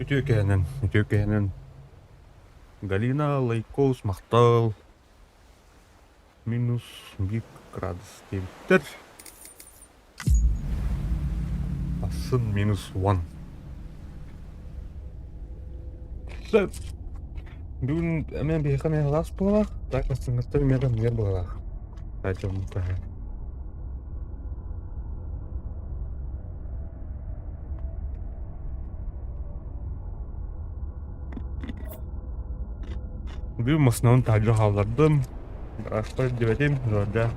Үтүө кэһэнэн, үтүө кэһэнэн Галина Лайкоус махтал минус биир градус диэбиттэр. Асын минус one. Сөп. Бүгүн эмиэ биһиэхэ эмиэ сылаас буолар. Так бастыҥҥыттан эмиэ да буолар. Бүгүн массыынабын таһырдьа хааллардым. Гаражпар илдьибэтим, дьэ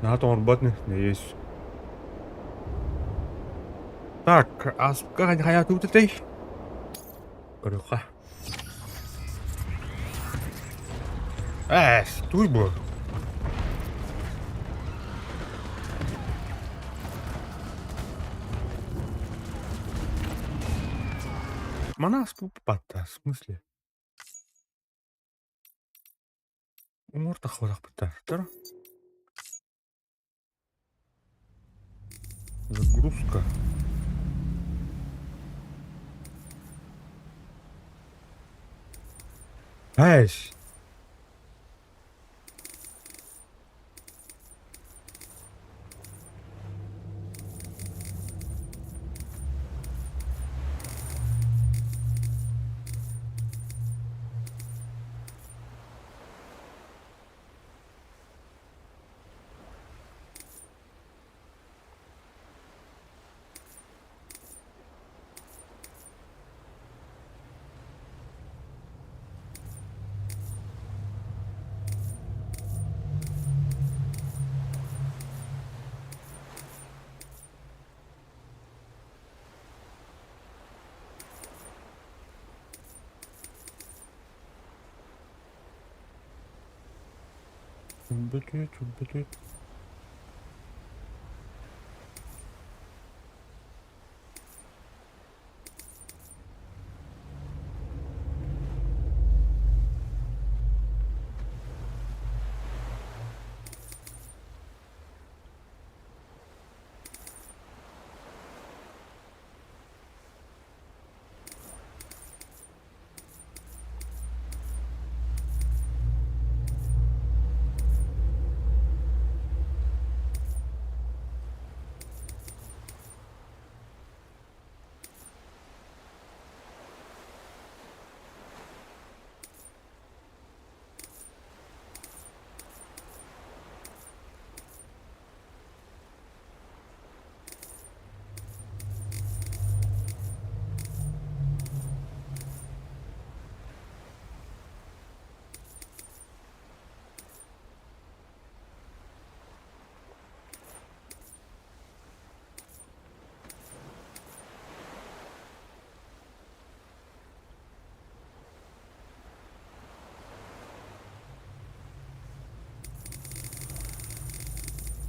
наһаа тоҥорбот надеюсь. Так, ааспыкка хайаатыбыт этэй? Көрүөххэ. Ээ, стой бу. Манаас бу батта, в смысле? Уҥуор тахсыбатахпыттар. Загрузка. Эсь! Бүтүт, бүтүт.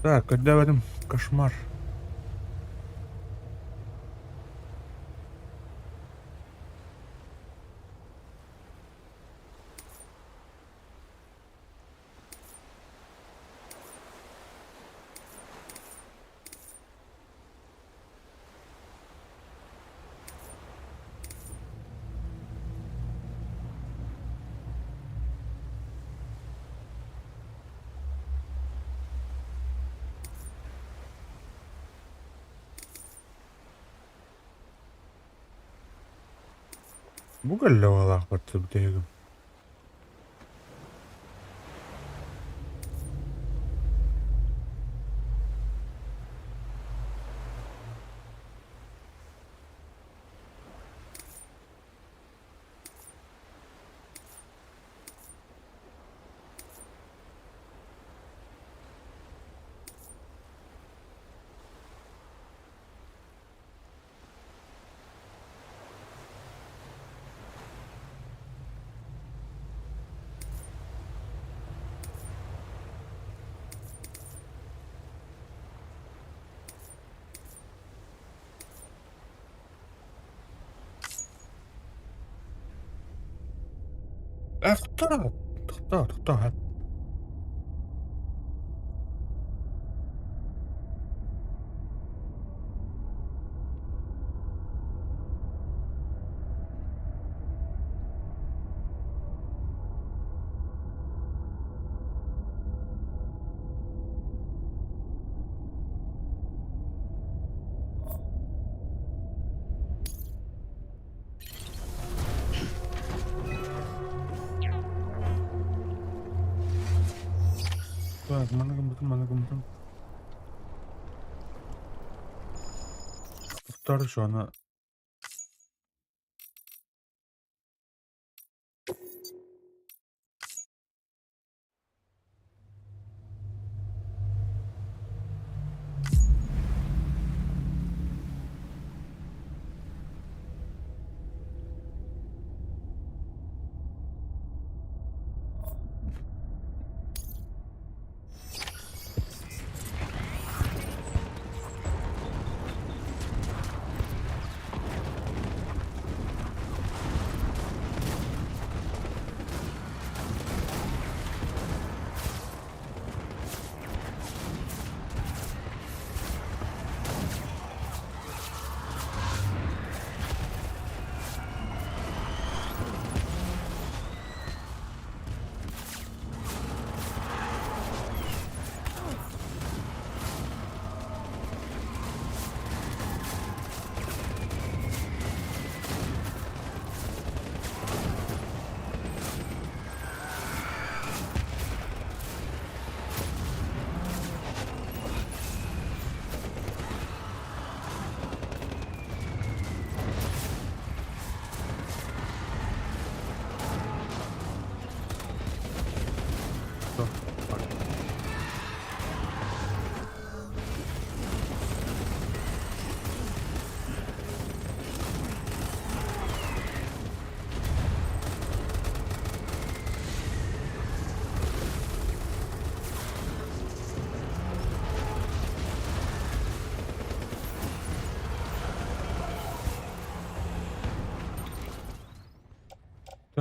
Так, когда в этом кошмар? Бу кэллэ баҕалаах барсыбыт. Тохтоо, тохтоо, тохтоо. Так, манна гыммытым, манна гыммытым. Тохтоор еще аны.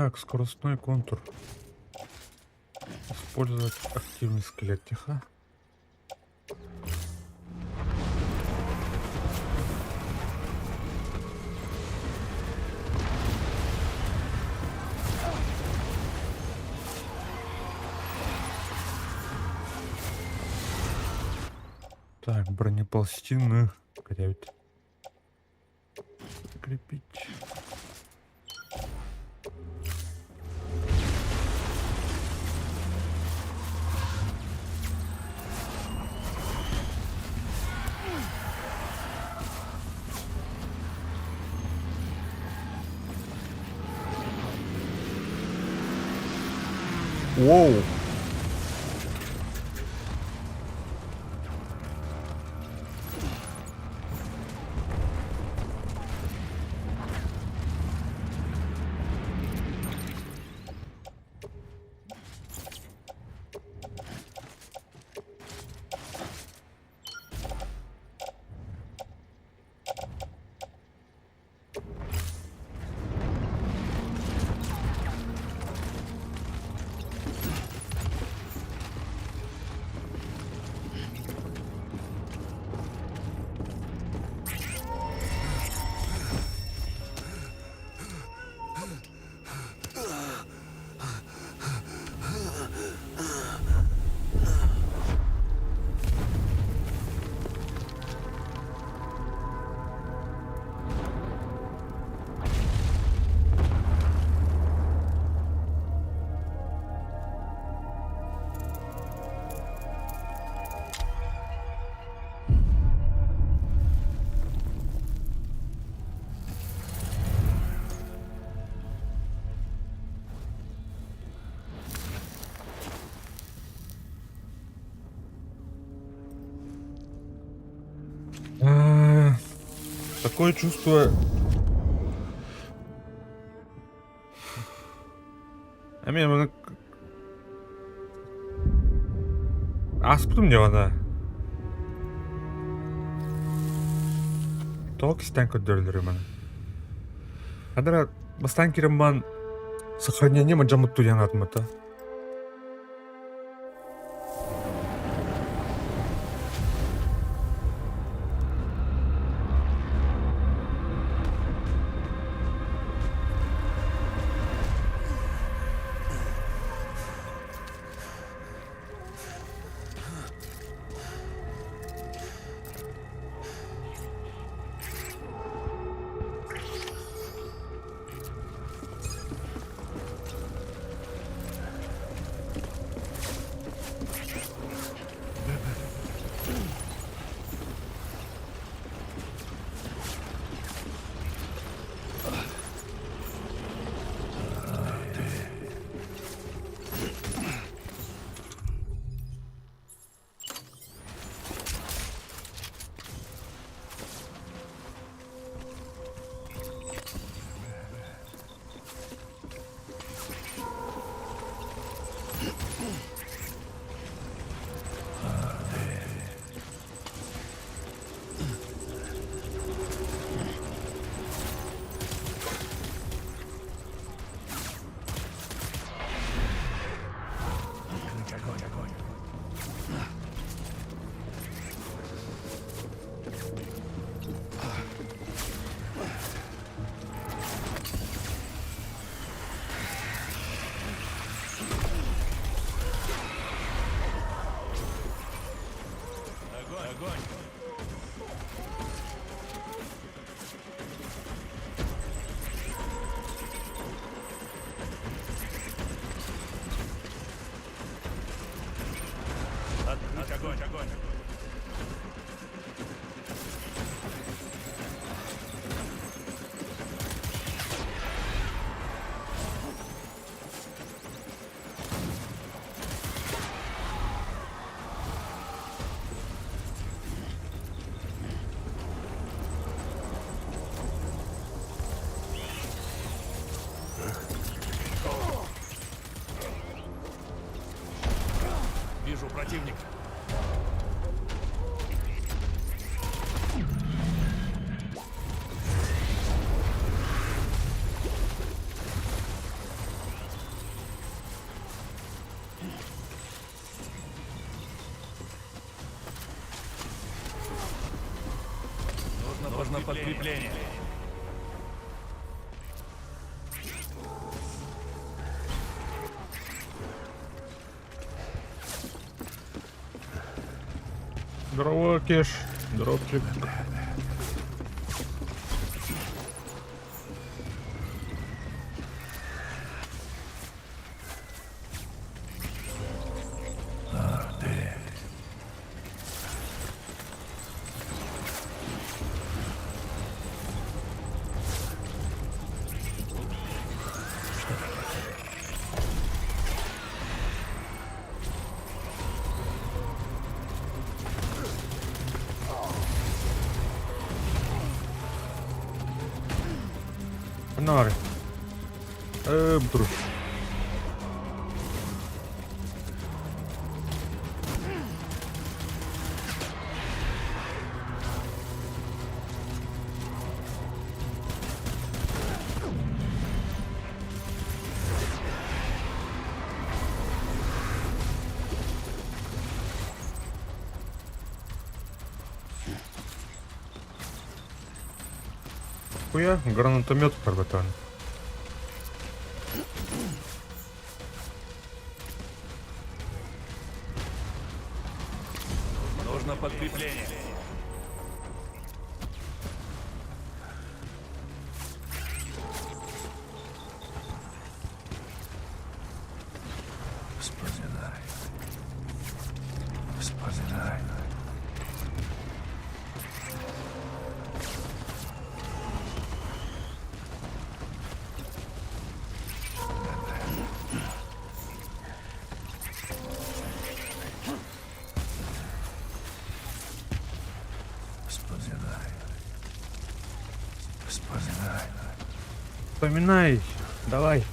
Так, скоростной контур. Использовать активный скелет. Тихо. Так, бронепластины. Хотя Закрепить. Воу! Такое чувство Эмиэ маны ааспытым дьаҕана. Тоҕо кистээн көрдөрөллөрүй маны? Хадара бастаан киирэн баран сохранение мадьаммыт диэн аатыммыта. Вижу противника. Нужно подкрепление. Здорово, Кеш. Дропчик. Ханна Ээ, бу Хуя, гранатомет барбатан. Нужно подкрепление. Вспоминай. Вспоминай. Вспоминай, давай.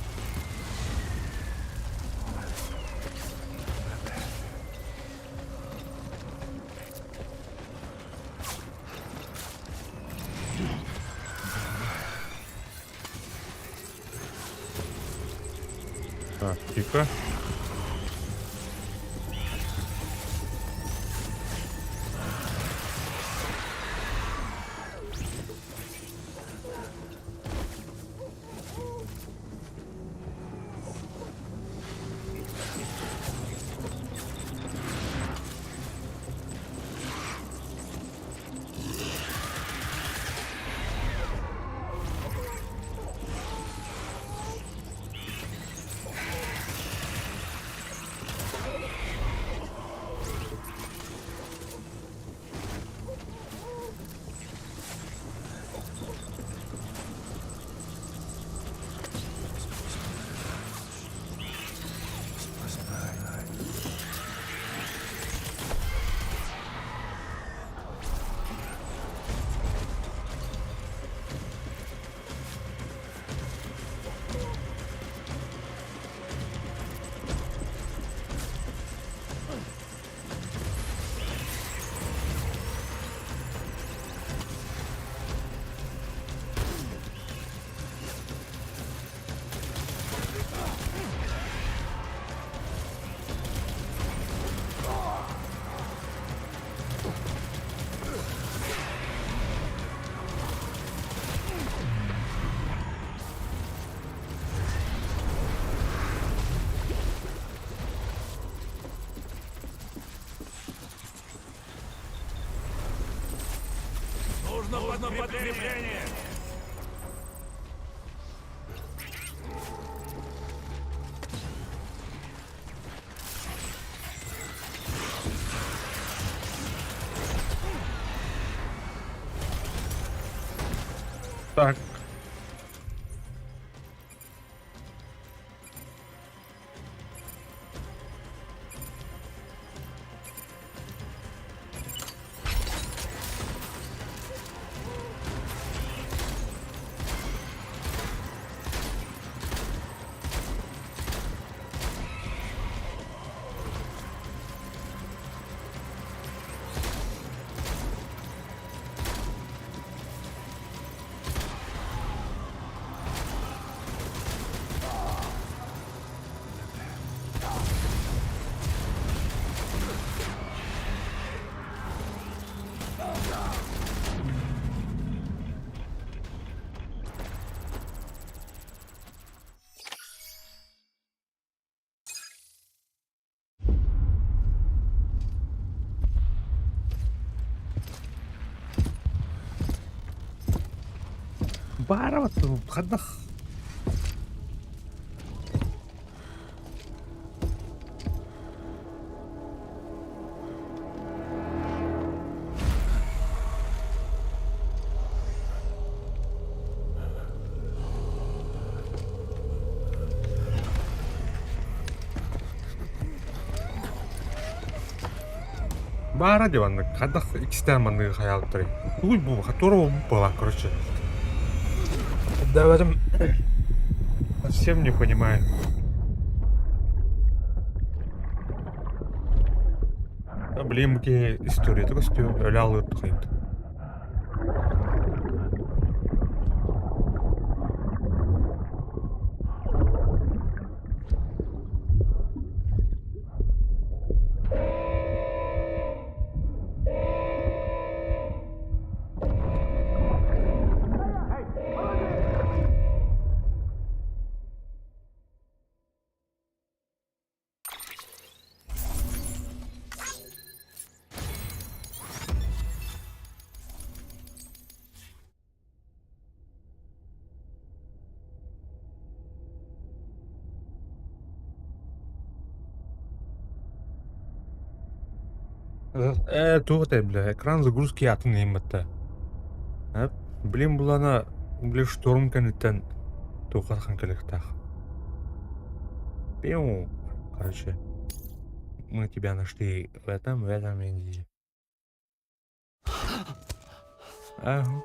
Так, тихо. Нужно, Нужно подкрепление. Так. Баарабат хайдах Баара дии маннык хайдах иккистээн манныгы хайаабыттарый? Тугуй бу которого была, короче. Да в этом совсем не понимаю. Да, блин, бу киһи историята көстүө, өлө алыыр Ээ, туох этэй, бля, экран загрузки атын иһин Э, блин, булана, бля, шторм кэнниттэн туохха кэлиэхтээх. Пиу. Короче, мы тебя нашли в этом виде. Ага.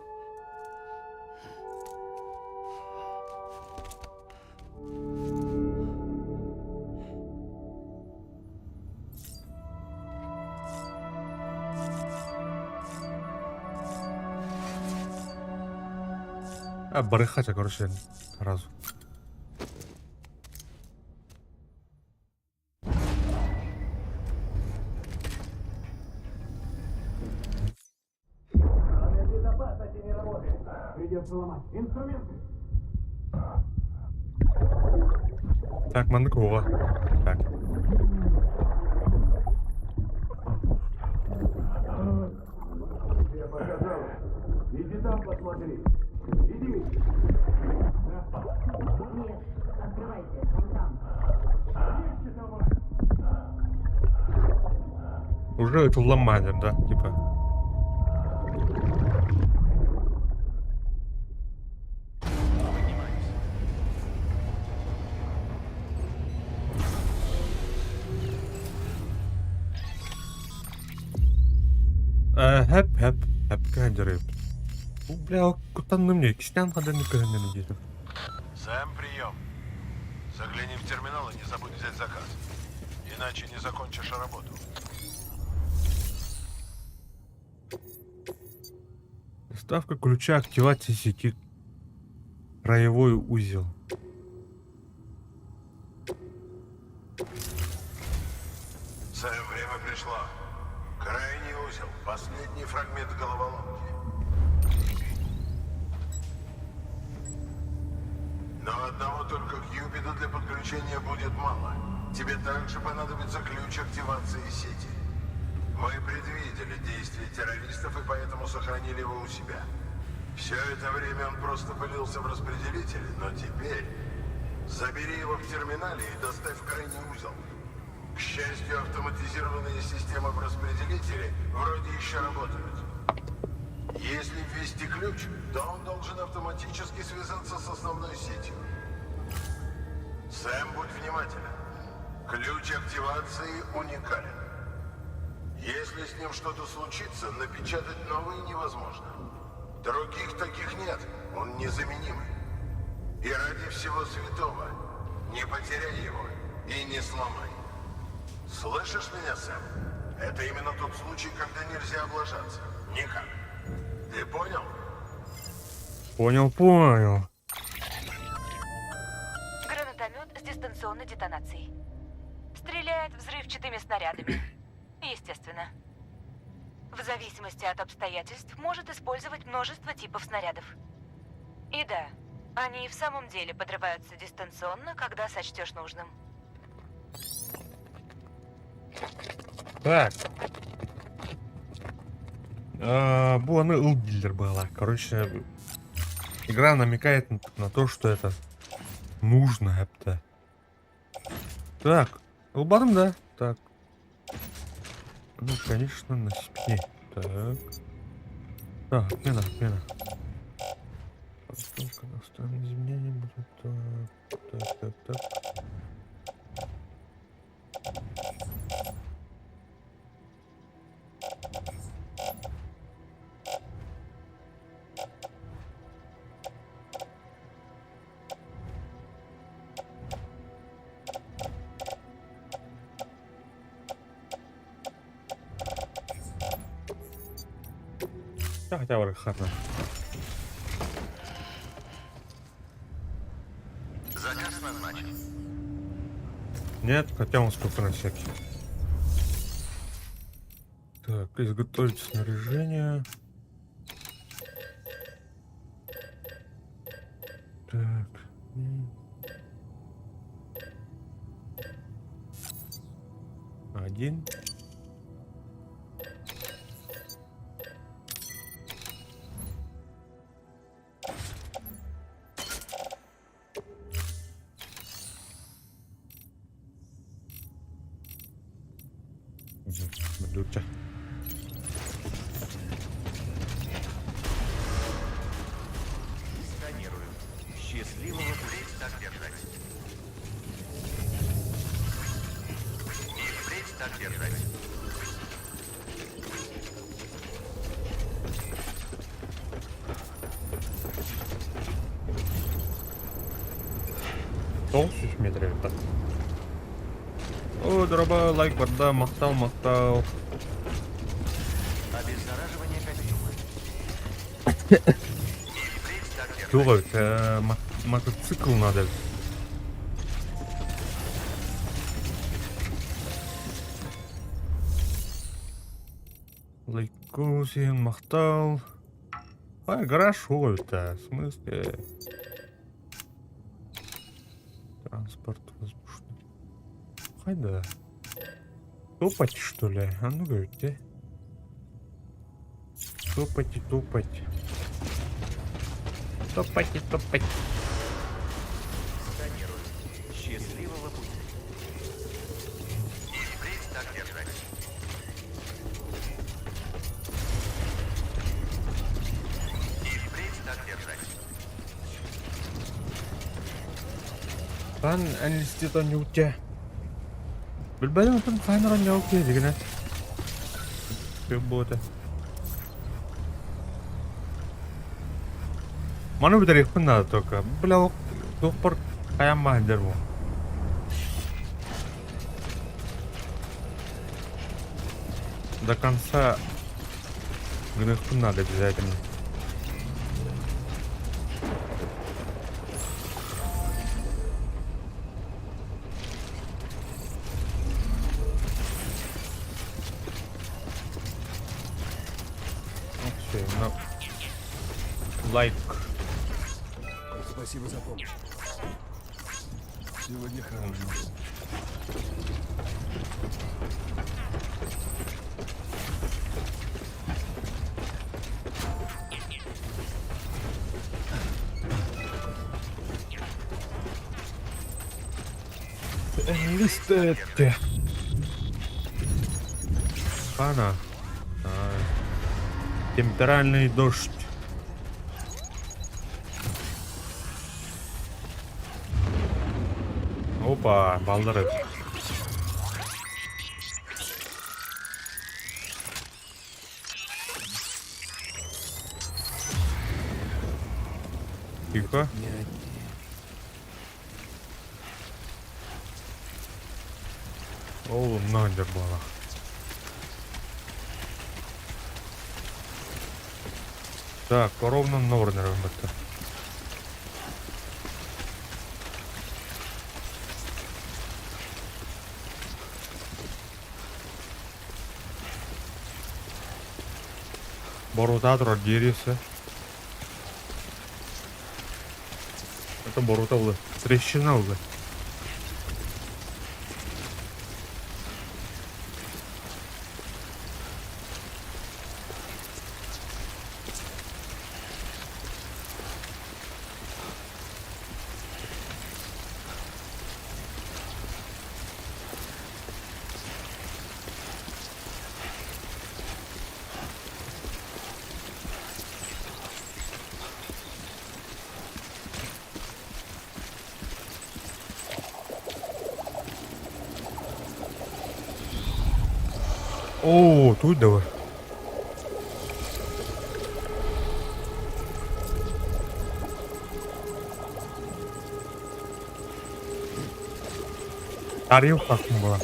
Барыхача, короче, сразу. Безопасности не работает. Придется ломать. Инструменты. Так, маннык уоҕа. Так. Тебе показалось. Иди там посмотри. Иди. Нет, открывайте, он там. Легче давай. Уже это ломали, да, типа. Поднимаюсь. Хэп, хэп, хэп, кадеры. Бля, кутанны мне, кистян хаданы кыһыннаны диэтим. Сэм, прием. Загляни в терминал и не забудь взять заказ. Иначе не закончишь работу. Доставка ключа активации сети. Краевой узел. Сэм, время пришло. Крайний узел. Последний фрагмент головоломки. Но одного только Кьюпида для подключения будет мало. Тебе также понадобится ключ активации сети. Мы предвидели действия террористов и поэтому сохранили его у себя. Все это время он просто пылился в распределителе, но теперь забери его в терминале и доставь в крайний узел. К счастью, автоматизированные системы в распределителе вроде еще работают. Если ввести ключ, то он должен автоматически связаться с основной сетью. Сэм, будь внимателен. Ключ активации уникален. Если с ним что-то случится, напечатать новый невозможно. Других таких нет, он незаменимый. И ради всего святого, не потеряй его и не сломай. Слышишь меня, Сэм? Это именно тот случай, когда нельзя облажаться. Никак. Ты понял? Понял, понял. Гранатомет с дистанционной детонацией. Стреляет взрывчатыми снарядами. Естественно. В зависимости от обстоятельств может использовать множество типов снарядов. И да, они и в самом деле подрываются дистанционно, когда сочтешь нужным. Так. А, бу аны ыл дииллэр была. Короче, игра намекает на то, что это нужно это. Так, ылбатым да. Так. Ну, конечно, на спине. Так. Так, отмена, отмена. Подготовка на изменения будет. Так, так, так, так. Да, хотя бы хатна. Заказ назначен. Нет, хотя он сколько на всякий. Так, изготовить снаряжение. Так. Один. Мгм, Сканирую. Счастливого пути так держать. И впредь так держать. 900 метр так. О, дорогой, лайк барда, махтал, махтал. Обеззараживание костюма. И впредь так держать. Туох эбит, мотоцикл надо эбит. Лайкосин, махтал. А, гараж шо это? В смысле? Транспорт воздушный. Хайда. Топать, что ли? А ну говорите. Топать и топать. Топать и топать. Сканирую. Счастливого пути. И впредь так держать. И впредь так держать. Пан институт нюте. Билбэтим отон хаһан оонньообут илигинэ. Буота. Маны бүтэриэхпин наада только. Бля, туохпар хайаан баһын бу. До конца гыныахпын надо обязательно. Все, ну, лайк. Спасибо за помощь. Сегодня хороший день. Enlisted. Хана. Темперальный дождь. Опа, балдырып. Тихо. Ол надер была. Так, ровно норнер это. Борута турар деревья. Это борута было. Трещина уже. О, тут давай. Тарелка была.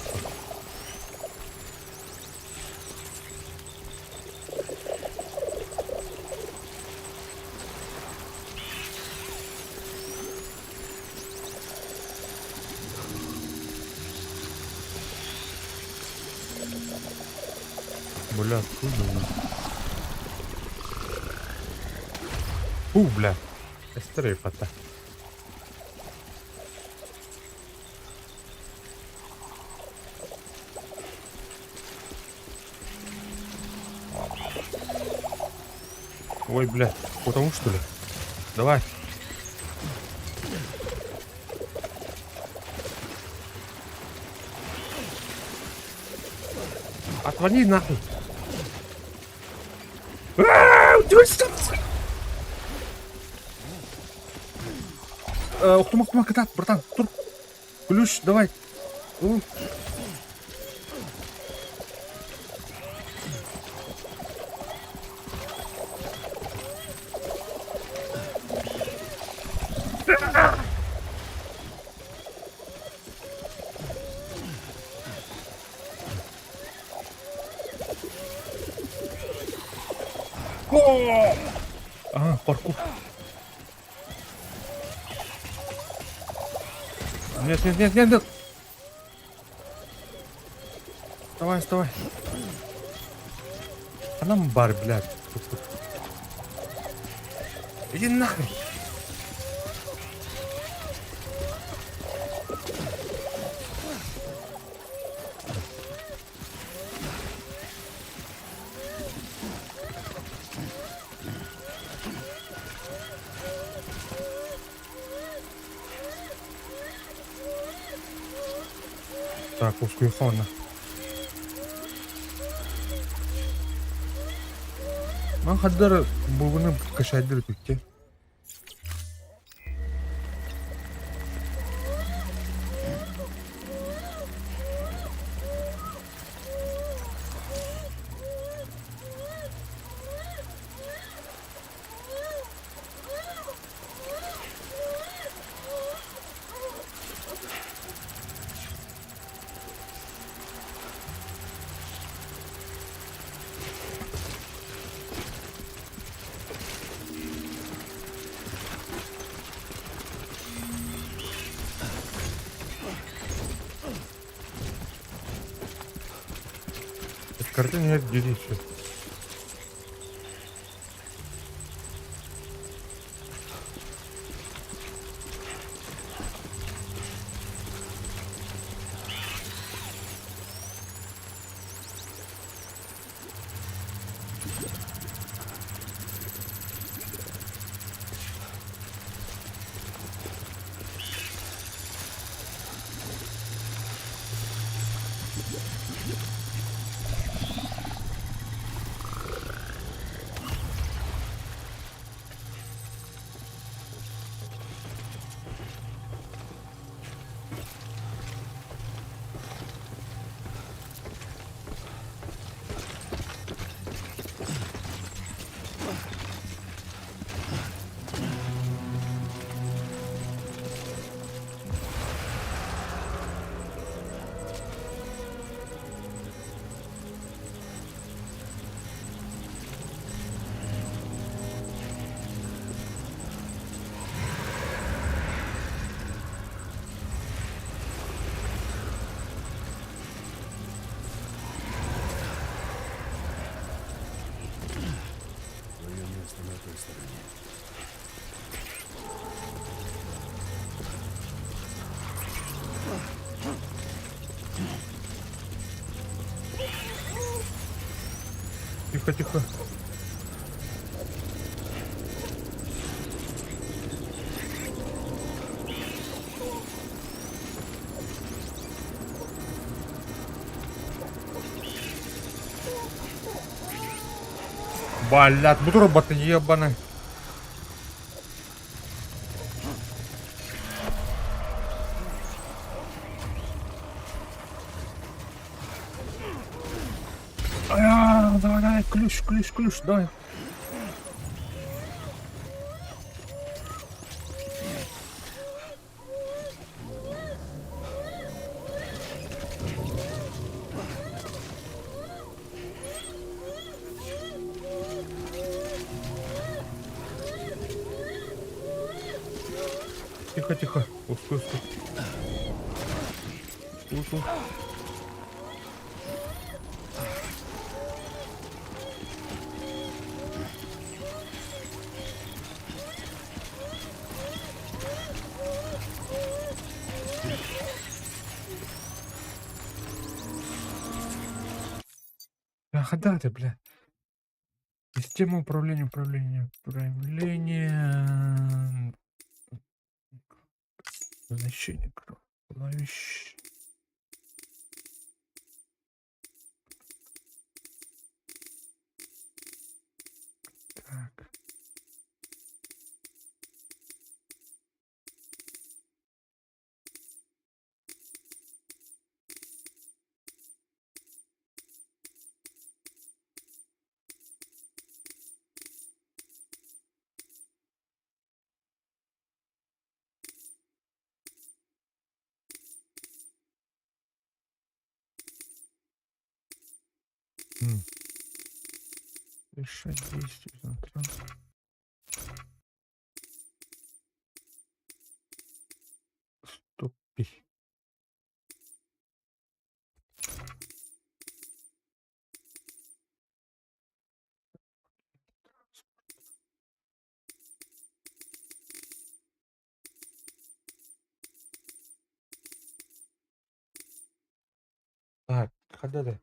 Бля, откуда он? Фу, бля. Эстрейфата. Ой, бля, потому что ли? Давай. Отвали нахуй. Охтума, охтума, кытаат, братан, тур. Ключ, давай. У. О! А, паркур. Нет, нет, нет, нет, нет! Вставай, вставай. А нам бар, блядь. Иди нахрен. Так, ускуйхона. Ман хаддар бугуну кашайдыр түкке. Картина нет, дерись. Твое место на той стороне. Тихо, тихо. Блядь, буду роботы ебаный. А, давай, давай, ключ, ключ, ключ, давай. Тихо, тихо. Уску, уску. Уску. Бля, да ты, бля. Система управления, управления, управление. Значение клавиш. Так. М. Решать действия завтра. Эппий. Так, ханна да?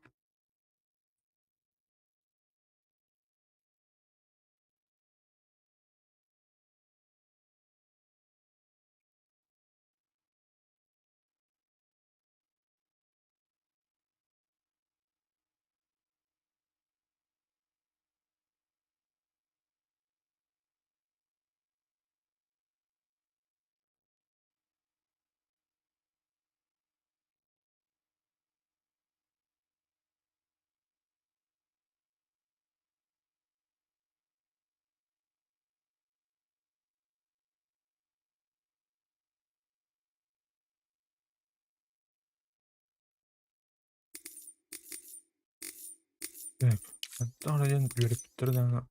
Так, онтон диэн үөрэппиттэр даҕаны.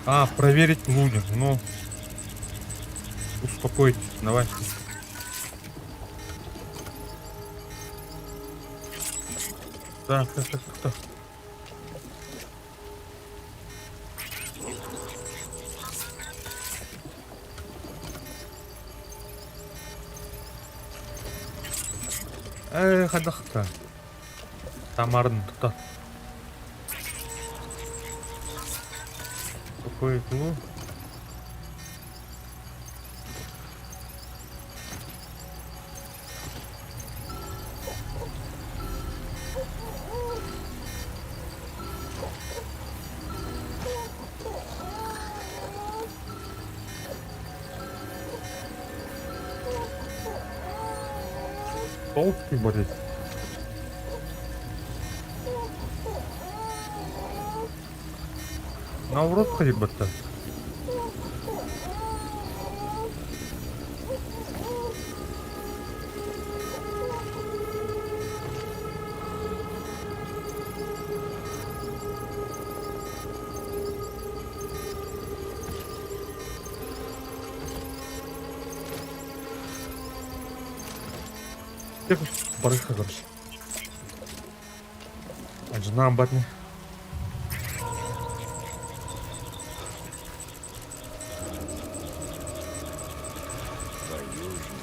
А, проверить лунер. Ну, успокойтесь, давай. Так, так, так, так, так. Ээ, хайдах-та? Тамарын тута. Какой ну? Толстый будет. На в рот ходи-то. Барыха, короче. Жена батни. Твою ж мать.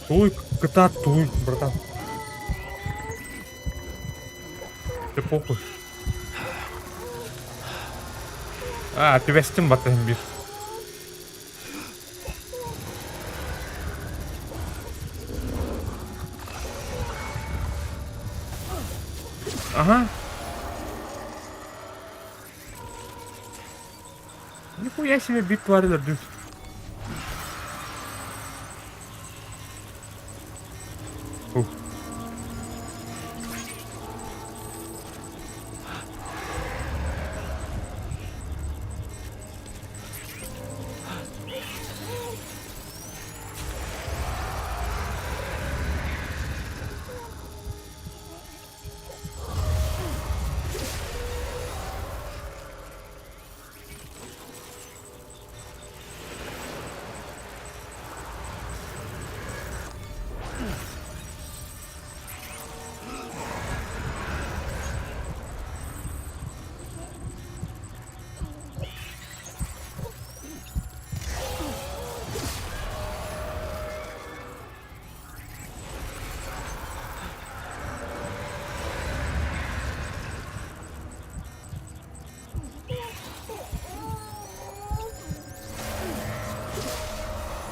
Туй, кота, туй, братан. Ты похуй. А, түбэстим батыһын биир. Ага. Нихуя себе бит твари дают. Ух.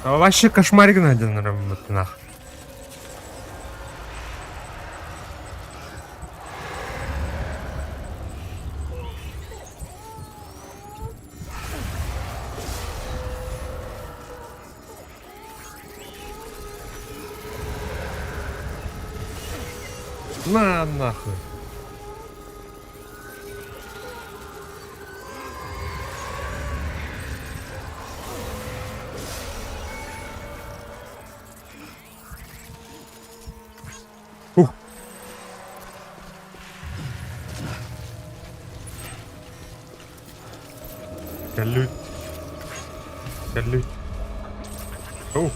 А вообще кошмарик найден нах. На нахуй. Ух. Кэллибит. Кэллибит. Оу.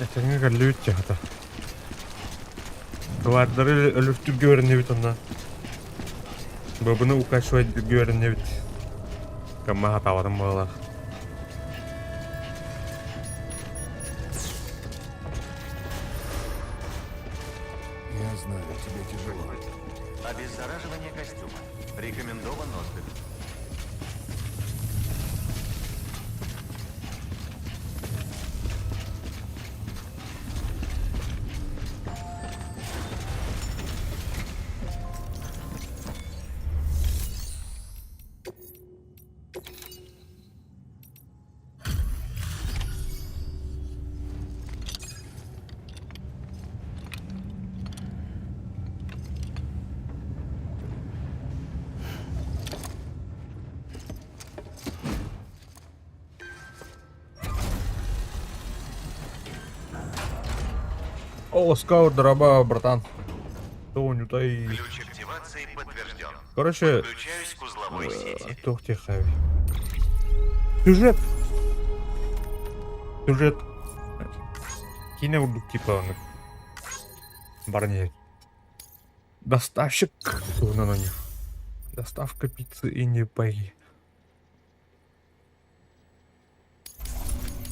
Этэҥҥэ кэллибит дьаһата. Товардары өлүктүргэ үөрэннибит онно. Бабыны укачивать үөрэннибит. Кама хатаабатым буоллах. Я знаю, тебе тяжело. Обеззараживание костюма. Рекомендован отдых. О, скаут, дроба, братан. Тоунютай. Ключ активации подтвержден. Короче, Подключаюсь к узловой сети. туох тихай. Сюжет. Сюжет. Киинэ курдук типа оннук. Баран Доставщик туһунан у них. Доставка пиццы и не пай.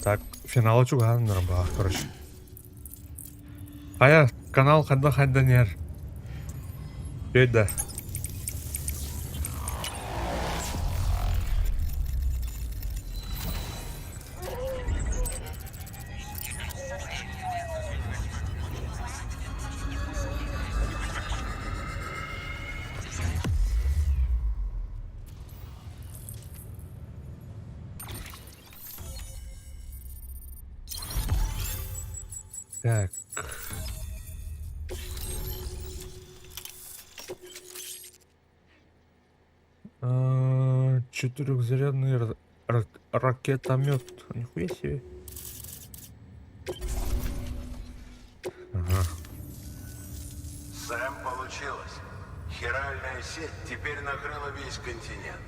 Так, финала чугаһаан баҕар, короче. Хайа, канал хайдах хайдан иһэр? Үчүгэй да. Так. А, Четырехзарядный ракетомет. Нихуя себе. Ага. Сэм, получилось. Хиральная сеть теперь накрыла весь континент.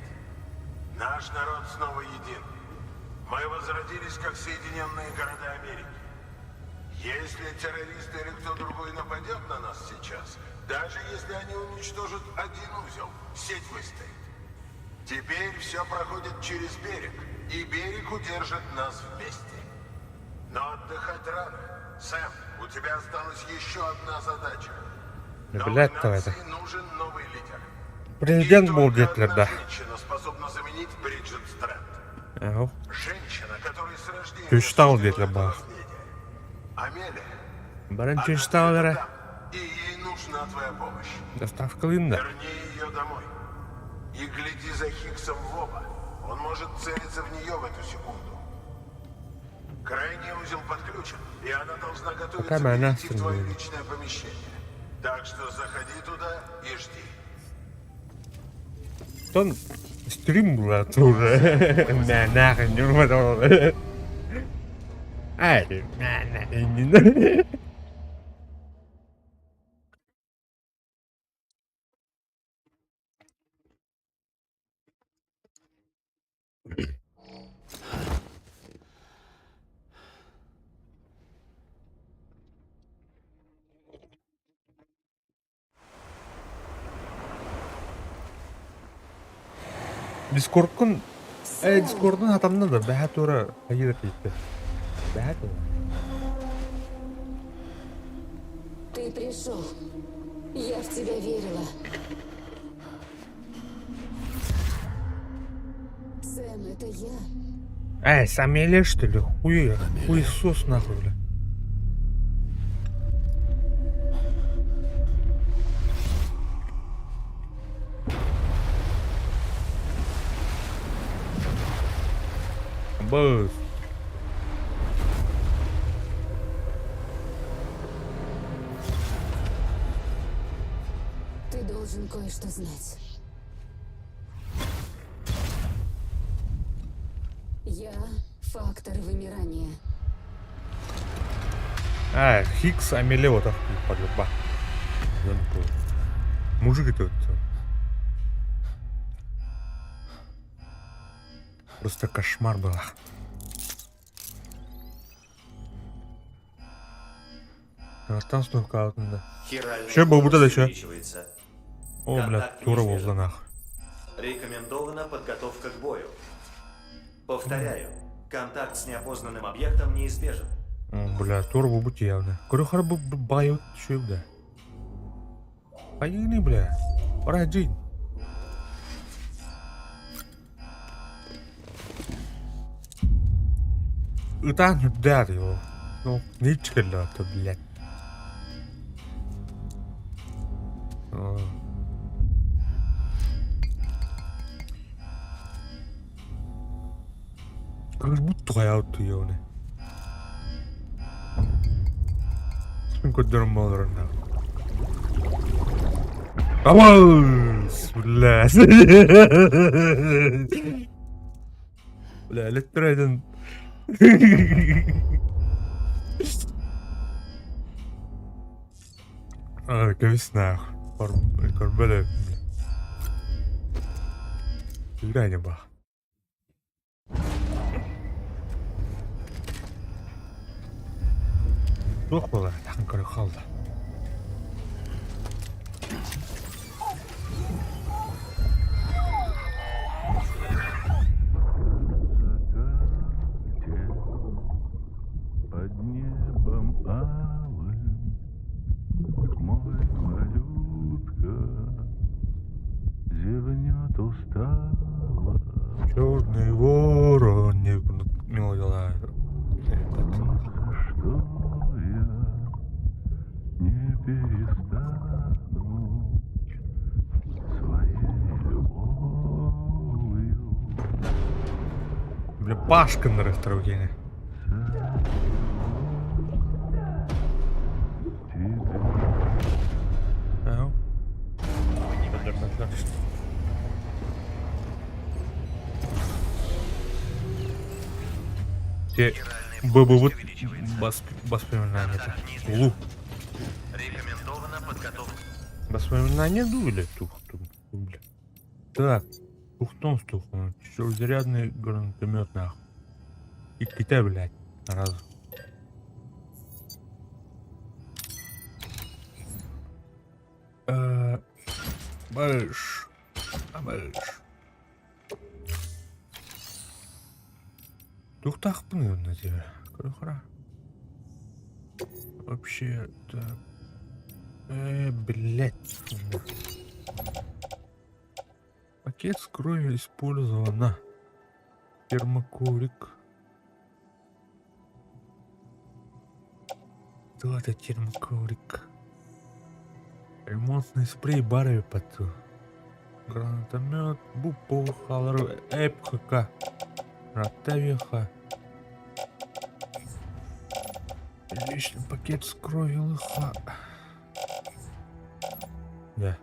Наш народ снова един. Мы возродились как Соединенные города Америки. Если террористы или кто другой нападет на нас сейчас, даже если они уничтожат один узел, сеть выстоит. Теперь все проходит через берег, и берег удержит нас вместе. Но отдыхать рано. Сэм, у тебя осталась еще одна задача. Да, Новой блядь, то это. нации нужен новый лидер. Президент И был только Гитлер, одна да. Женщина способна заменить Бриджит Стрэнд. Ага. Женщина, которой с рождения Чучтал суждено Гитлер это был. наследие. Амелия. Баран она чучтал, где-то да. там, И ей нужна твоя помощь. Доставка Линда. Верни ее домой. И гляди за Хиггсом в оба. Он может целиться в нее в эту секунду. Крайний узел подключен, и она должна готовиться Пока она перейти в твое стреляет. личное помещение. Так что заходи туда и жди. Он стрим брат уже. На нахуй не надо. Ай, на, на, не надо. Дискордкун э Дискордун хатамна да бэһэ тура хайыыр тиийдэ. Бэһэ тура. Ты пришел. Я в тебя верила. Сэм, это я. Эй, Самелия что ли? Хуй, хуесос нахуй, бля. Быс. Ты должен кое-что знать. Я фактор вымирания. А, Хикс Амелео так Мужик это. Просто кошмар был. Оттан снукаутында. Хиральный Чё, бабута да чё? увеличивается. О, бля, Контакт тура неизбежен. буолла нах. Рекомендована подготовка к бою. Повторяю, контакт с неопознанным объектом неизбежен. О, бля, тура буолбут явно. Көрө бу байы түшүө да. Хайыны, бля. Пора жить. Ытаан үрдээх его. Ну, ничего блядь. О. Как будто хайаут йоне. Көрдөрөн болорун. Абас, бля. Бля, электроиден. Кэбис нах. Көрбөлө. Играй бах. Туох буолар тахын көрө хаалла. Под небом алым мой малютка зевнет устало. Черный ворон не мелодия. Ни за что я не перестану своей любовью. Бля, Пашка на ресторане. Тебя. Ага. Те ББ воспоминания. Лу. Рекомендована подготовка. Воспоминания дули тух тух бля. Так, тухтон стухнул. Зарядный гранатомет нахуй. И китай, блядь, сразу. Бэш. Бэш. Тухтахпын на тебе. Хара. Вообще, так. Блядь. Пакет с кровью использовано. Термокорик. Что это термокорик? Ремонтный спрей барви поту. Гранатомет, бупу, халару, эпхк. Ратавиха. Личный пакет с кровью лыха. Да.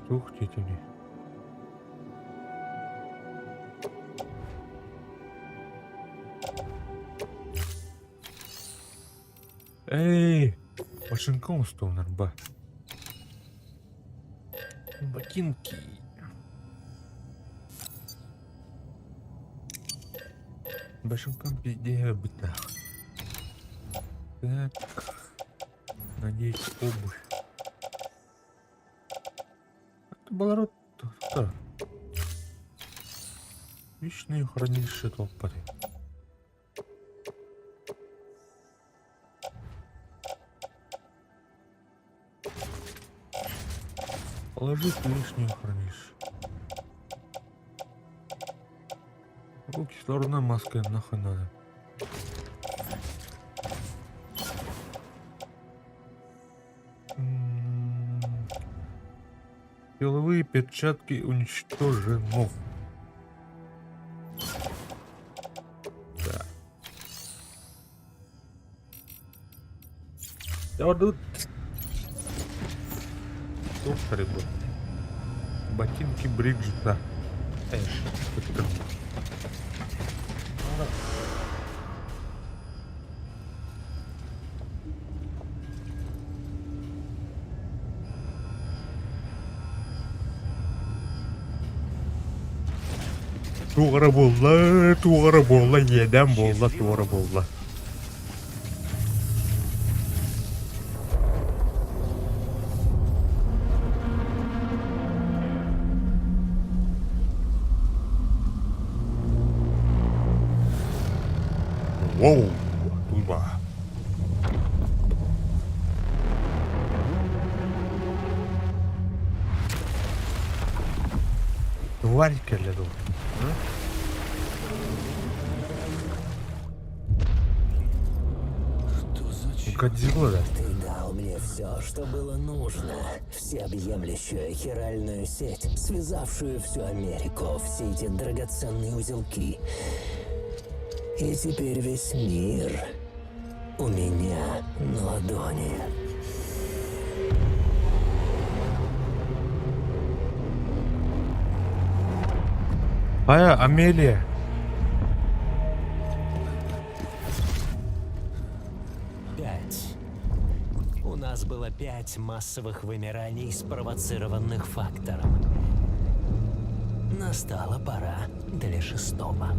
Ух ты, ты. Эй, Вашингтон нарба. Ботинки. Башенкам пизде быта. Так. Надеюсь, обувь. Это балорот. Личное хранилище толпы. Положить лишнее хранилище. О, кислородная маска нахуй надо. Силовые перчатки уничтожено. Так. Тут рыбу. Ботинки Бриджита. Туох эрэ буолла, туох эрэ буолла, иэдээн буолла, туох эрэ буолла. Воу, туйба. Тварь кэллэ дуу? Что за черт? Годзилла, да? Ты дал мне все, что было нужно. Всеобъемлющую хиральную сеть, связавшую всю Америку, все эти драгоценные узелки. И теперь весь мир у меня на ладони. Хайа, Амелия. Пять. У нас было пять массовых вымираний, спровоцированных фактором. Настала пора для шестого.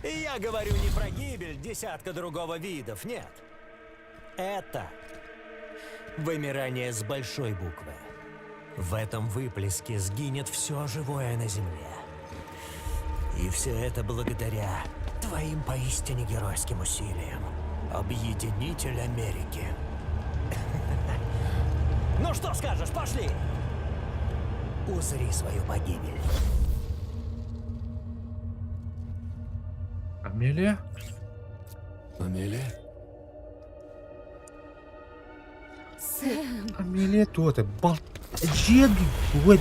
И я говорю не про гибель десятка другого видов, нет. Это вымирание с большой буквы. В этом выплеске сгинет все живое на Земле. И все это благодаря твоим поистине геройским усилиям. Объединитель Америки. Ну что скажешь, пошли! Узри свою погибель. Амелия? Амелия? Сэм, Амелия то это балт. Дед веду.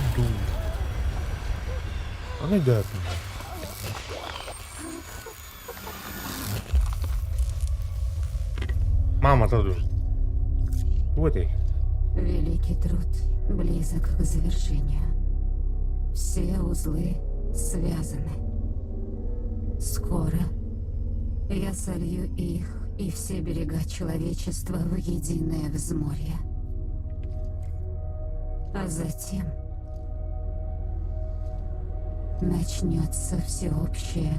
Она да. Мама тоже. Вот и. Великий труд близок к завершению. Все узлы связаны. Скоро я солью их и все берега человечества в единое взморье. А затем начнется всеобщее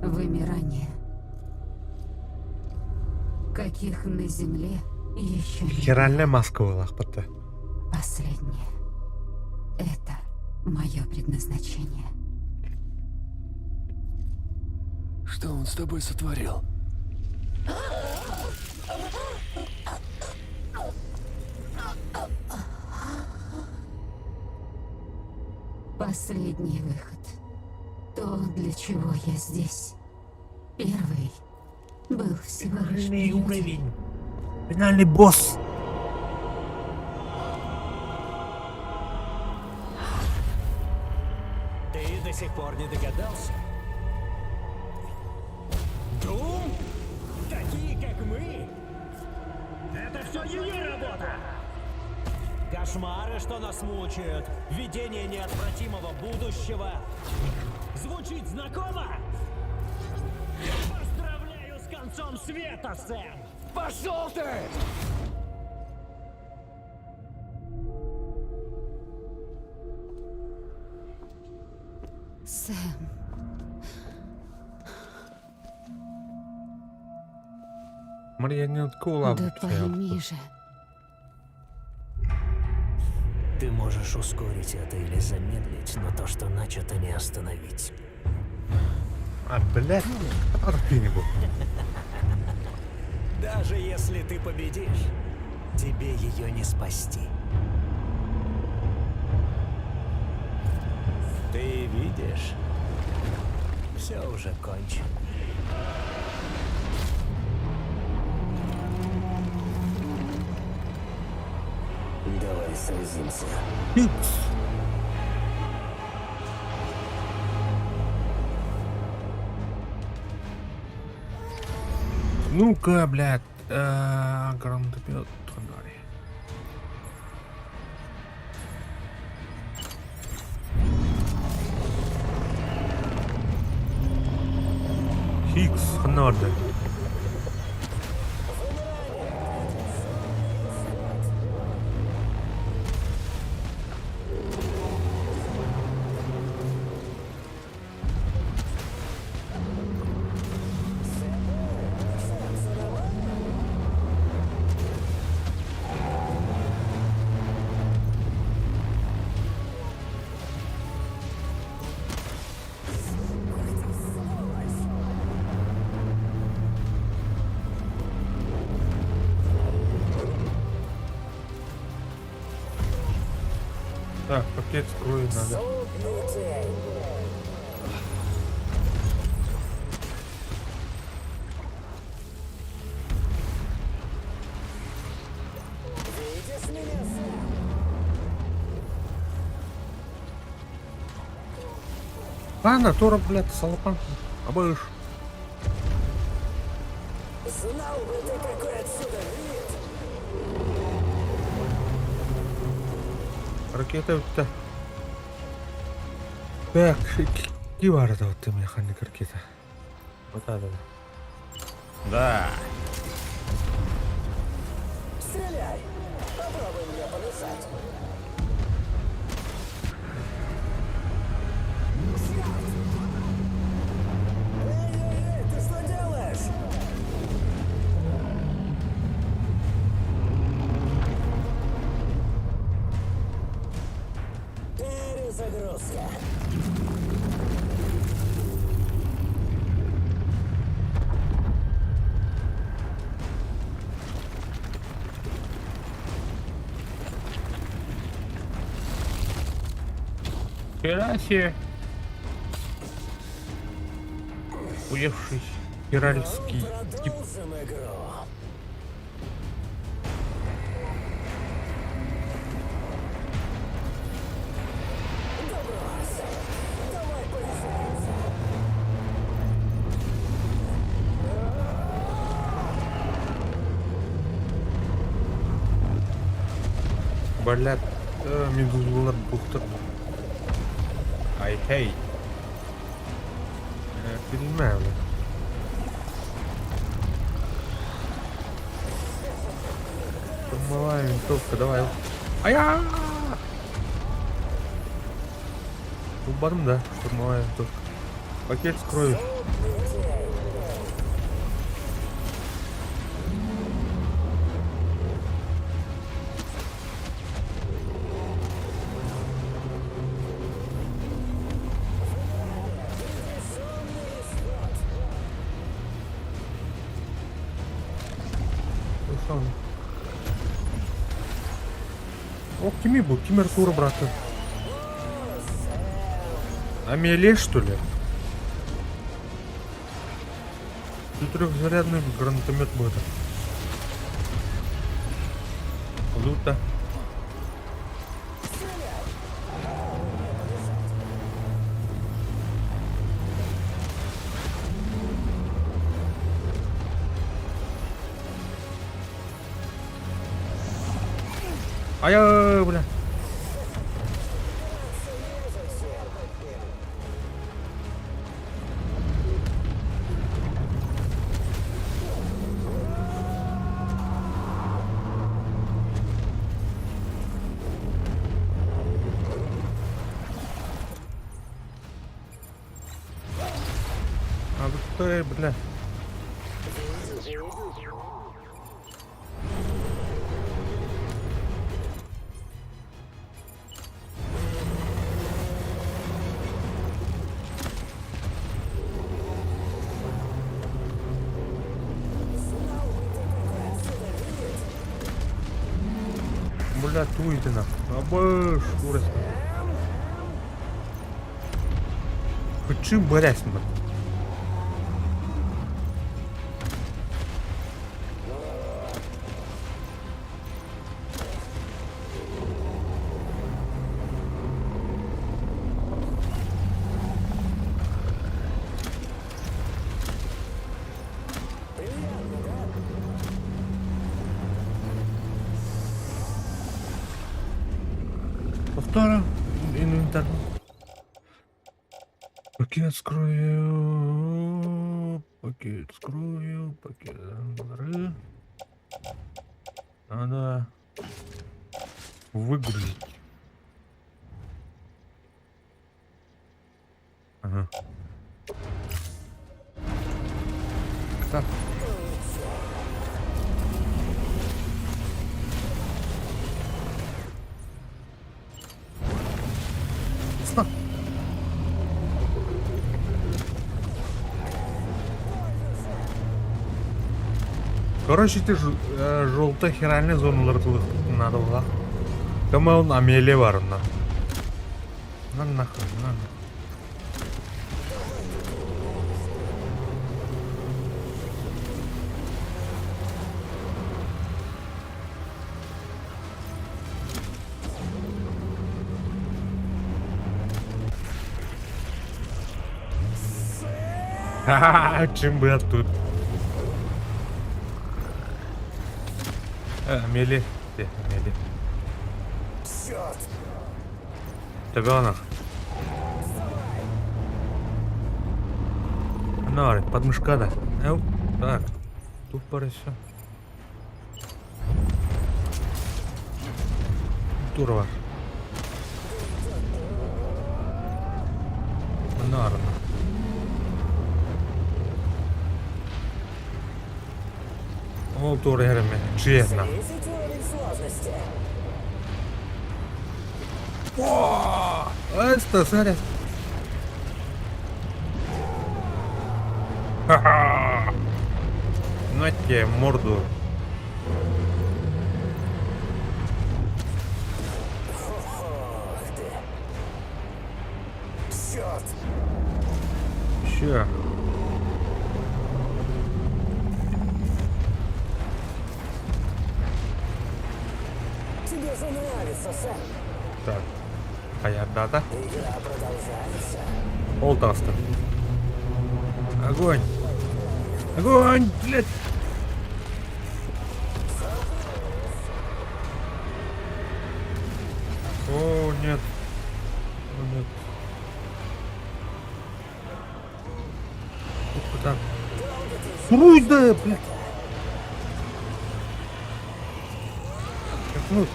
вымирание, каких на Земле еще не было. Херальная маска была, пата. Последнее. Это мое предназначение. Что он с тобой сотворил? Последний выход. То, для чего я здесь. Первый был всего лишь прелюдией. Финальный босс. Ты до сих пор не догадался? Дум? Такие, как мы? Это все ее работа! Кошмары, что нас мучают, видение неотвратимого будущего. Звучит знакомо? Поздравляю с концом света, Сэм! Пошел ты! Сэм, Марионетку да пойми же. Ты можешь ускорить это или замедлить, но то, что начато, не остановить. А, блядь, был. Даже если ты победишь, тебе ее не спасти. Ты видишь? Все уже кончено. Сразимся. Икс. Ну-ка, блядь, гранатомет Тонгари. Хикс, ханна барда? Так, пакет с кровью надо. Ладно, Тора, блядь, салапан. Обыш. Знал бы ты, какой отсюда вид! Ракета это. Так, ки баар вот механик ракета. Вот это да. Да. Стреляй! Попробуй мне помешать! Эй, эй, эй, ты что делаешь? Перезагрузка. Хера себе. Уевший херальский тип. Продолжим игру. Да брось! Давай повеселимся! Блядь, медузалар бухтар. Ай хей. Билмэм. Штурмовая винтовка, давай. Ая! Убарым, да, штурмовая винтовка. Пакет с кровью. Руслан. О, кими был? Ким Артура, брата. Амеле, что ли? Тут трехзарядный гранатомет будет. Лута. Ай, бля. А вот ты, бля. Бля, туй ты нахуй. Абыш, ужас. Хочу борясь, бля. Пакет с кровью, пакет с кровью, пакет. Надо выгрузить. Ага. Так. Стоп. Короче, ты ж, желтая херальная зоналар надо было. Кому Амелия варна. На нахуй, на нахуй. Ха-ха, чем бы я тут? Амели, где Амели? Черт! Табенах. Нар, подмышка да. Эу, так, тут пора все. Здорово. Нарно. Ол тур эрме, честно. Снизить уровень сложности. О, это, смотри. Ха-ха! На тебе морду. Ох ты! Черт! Еще. Тебе же нравится, Сэм. Так. А я дата. Игра продолжается. Полтавста. Огонь! Огонь, блядь! О, нет. О, нет. Ух, так. Руй, да, блядь! Ну.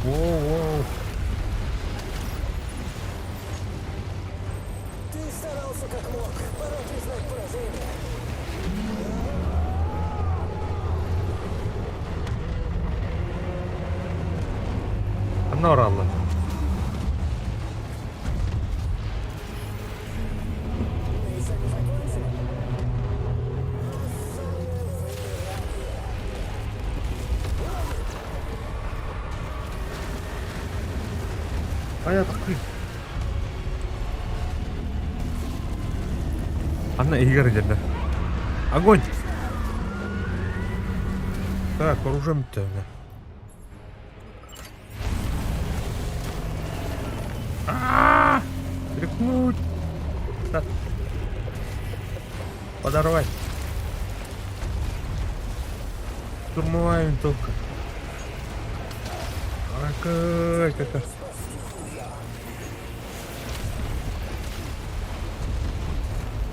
Воу-воу. Ты старался как мог. Пора признать поражение. Она орала. Мы еще не закончили. А я такой. Анна Игорь где-то. Огонь! Так, оружием-то. А-а-а! Тряхнуть! Так. Подорвать. Штурмовая винтовка. Ай, как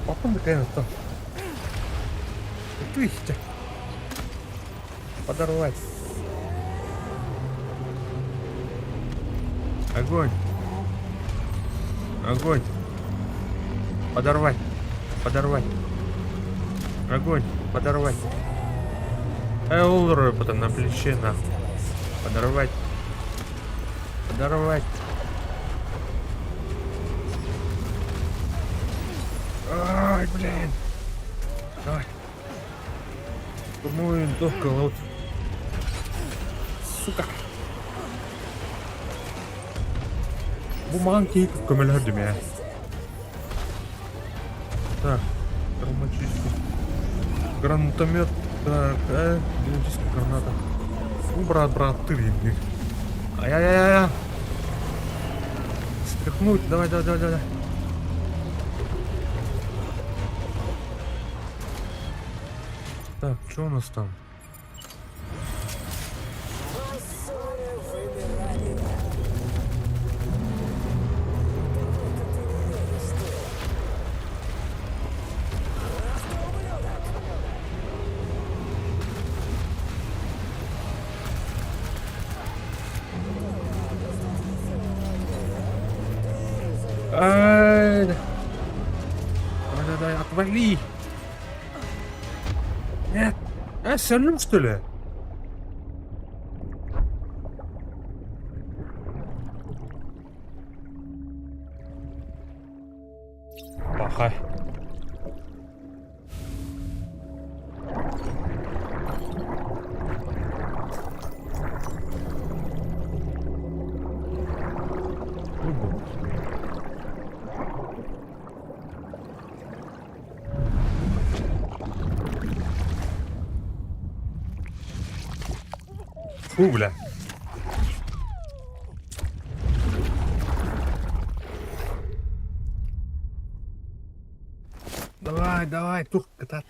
Папа такая то. Ты Подорвать. Огонь. Огонь. Подорвать. Подорвать. Огонь. Подорвать. Эй, потом на плече, нахуй. Подорвать. Подорвать. Ай, блин. Давай. Штурмовая винтовка, вот. Сука. Бу маған кейіп көмөлөрдүм я. Так, травматический. Гранатомет. Так, кинетическая граната. Ну, брат, брат, ты ебни. Ай-яй-яй-яй. Стряхнуть. Давай, давай, давай, давай. Так, что у нас там? Массовое вымирание. Давай-ка ты умеешь делать. Ах ты ублюдок! Ай, да. Давай, давай, давай, отвали! Нет! А, сольем, что ли? Пахай. Фу, бля. Давай, давай, тух, кота.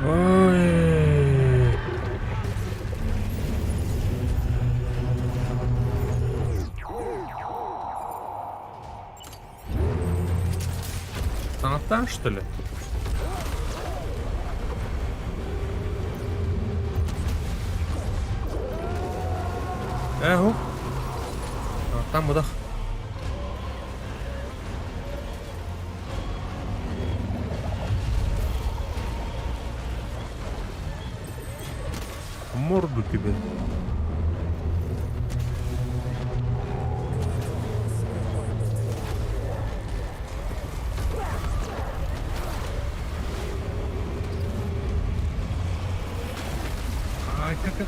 Ой. Она там, что ли? Эгу. А, там выдох. Морду тебе. Ай, как, как.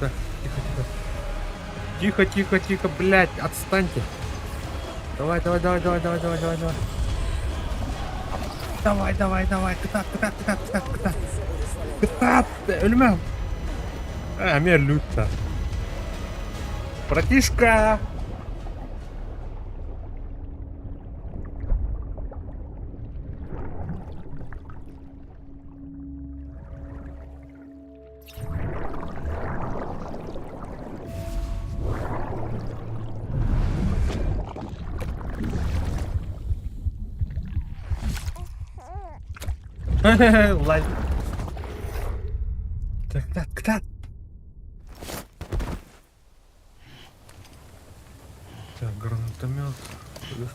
Так, тихо, тихо. Тихо, тихо, тихо, блядь, отстаньте. Давай, давай, давай, давай, давай, давай, давай, давай. Давай, давай, давай, кытаат, кытаат, кытаат, кытаат, кытаат. Кытаат, өлүмэ. А, мне люто. Братишка! Лайк. Так, так, так. Так, гранатомет. Плюс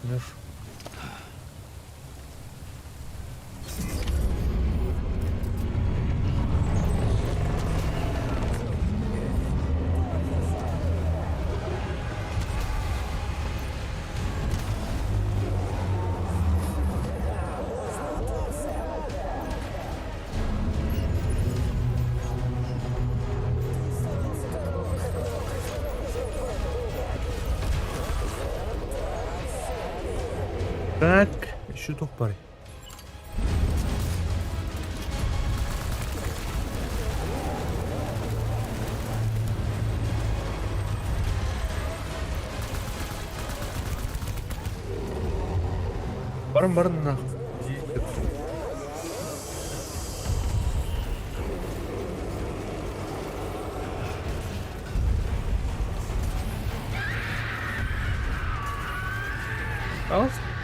Так, еще туох баарый? Баран баран нахуй.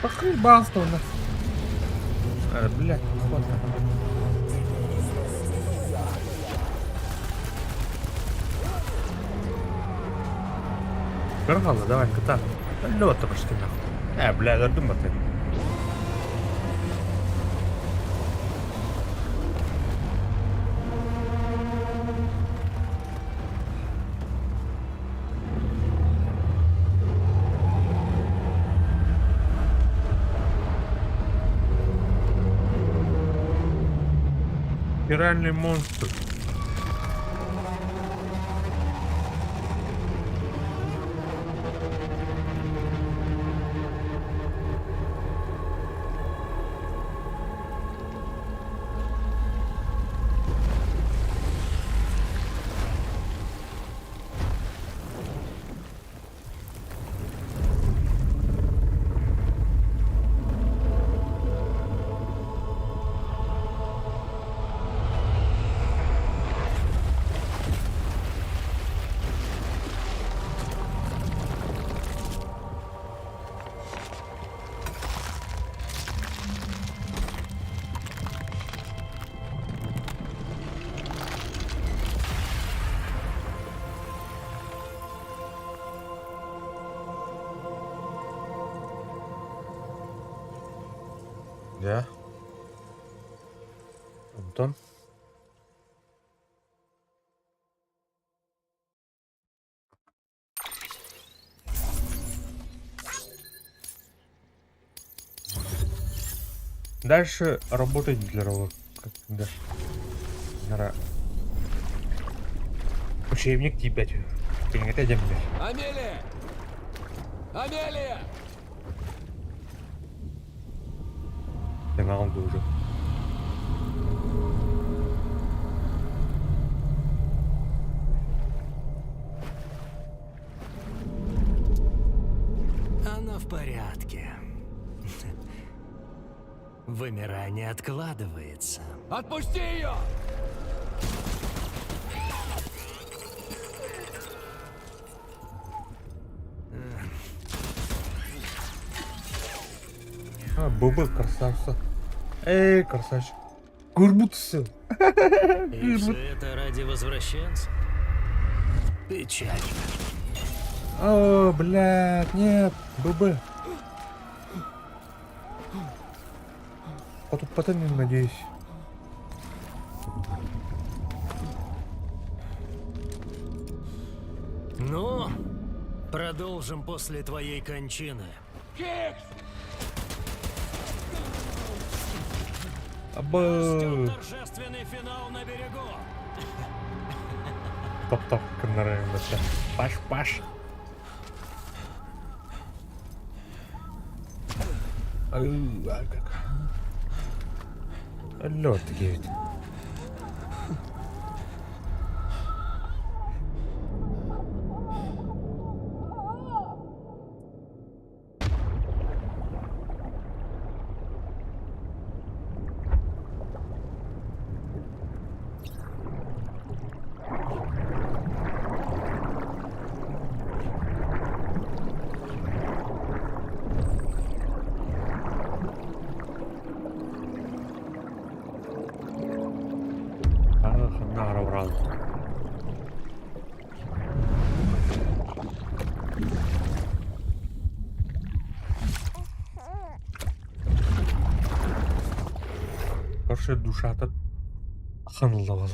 Похлебался у нас. А, блядь, хватит. Каргала, давай, кота. Лёта почти нахуй. Бля, задумал ты. Спиральный монстр. Дьэ. Онтон Дальше работать для да. Нара. Учебник тиийбэт үһү. Кинигэтэ дэммэр. Амелия! Амелия! Финал уже. Она в порядке. Вымирание откладывается. Отпусти ее! А, ББ красавца. Эй, красавчик. Көрбүт И все это ради возвращенца? Печально. О, блядь, нет, ББ. А тут потом, надеюсь. Ну, продолжим после твоей кончины. Хикс! Аба. Ждет торжественный финал на берегу. Топ-топ, нравится. Паш, паш. Ай, как. Лед ведь. Ханна брал. Короче, душата ханылла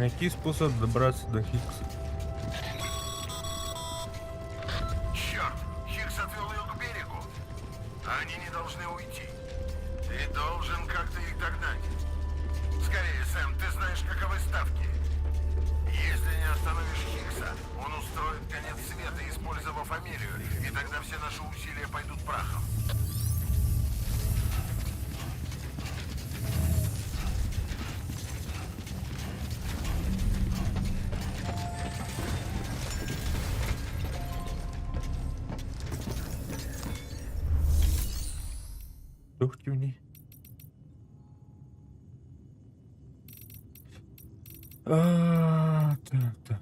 Найти способ добраться до Хиггса. Черт! Хиггс отвел ее к берегу. Они не должны уйти. Ты должен как-то их догнать. Скорее, Сэм, ты знаешь, каковы ставки. Если не остановишь Хиггса, он устроит конец света, использовав Амелию, и тогда все наши усилия пойдут прахом. Тух тюни. А, так, так.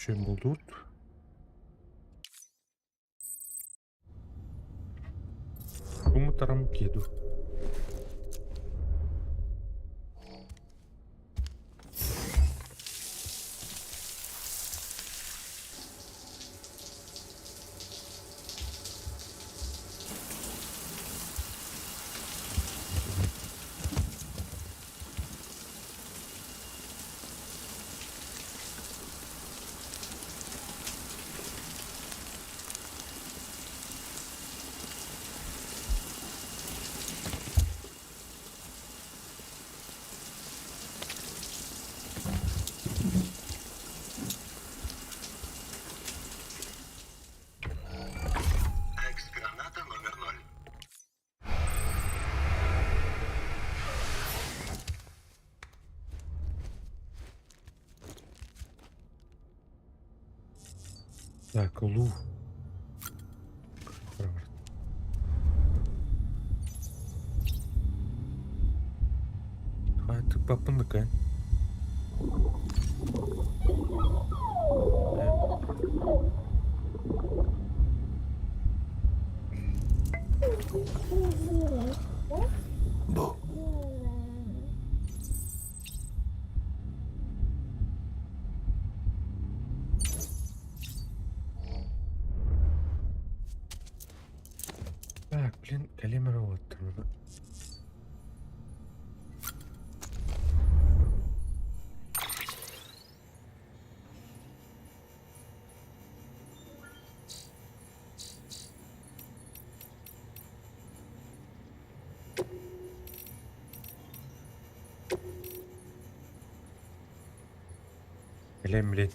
Еще будут. Кумутарам кеду. Так, улуу. Тыппаппын да кээн. Бу. Так, блин, кэлиэм эрэ уолаттар. Блин, блин.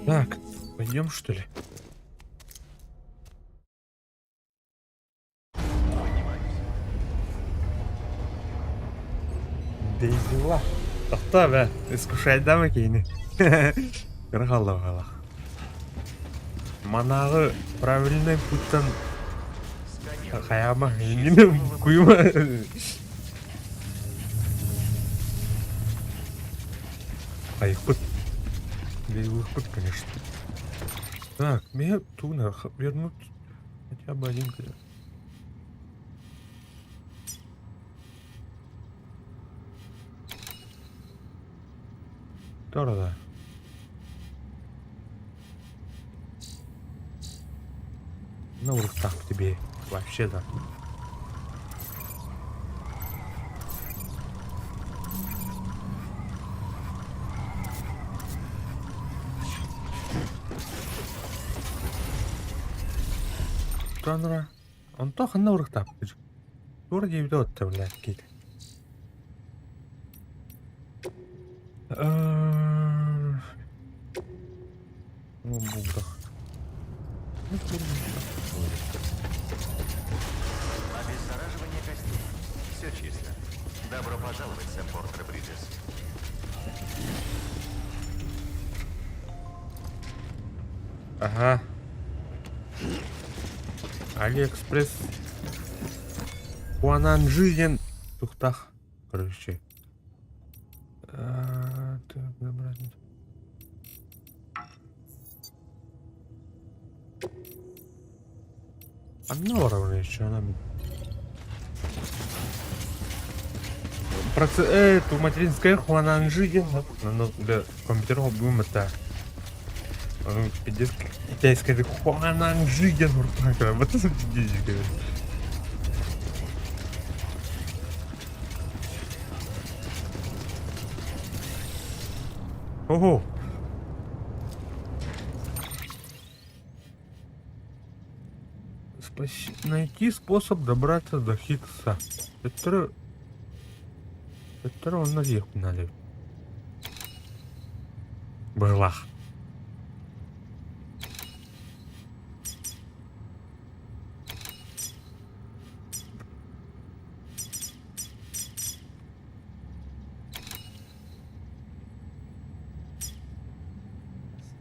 Так, пойдем что ли? Дейзила. Тохтоо бэ, искушайдама киһини. Кыра хаалла баҕалаах. Манааҕы правильный путтан хайаама иҥин куйума. Хайыппыт. Бейбыхпыт, конечно. Так, мне тугна вернуть хотя бы один крест. Дорого. Ну, вот так тебе вообще да. Танра. Онто ханна урыктааппыт? Туора диэбитэ отто блядь киит. Ну, булдах. Обеззараживание костей. Все чисто. Добро пожаловать, Сэм Портер Бриджес. Ага. Алиэкспресс Хуананжи диэн туктах короче. Так, набрать. Анна еще она Проц... Эту материнская Хуананжи диэн ну, для компьютера будем это пиздец китайская Хуананжи диэн Вот это пиздец. Ого! Спаси... Найти способ добраться до Хиггса. Это... Это он наверх надо. Быһылаах.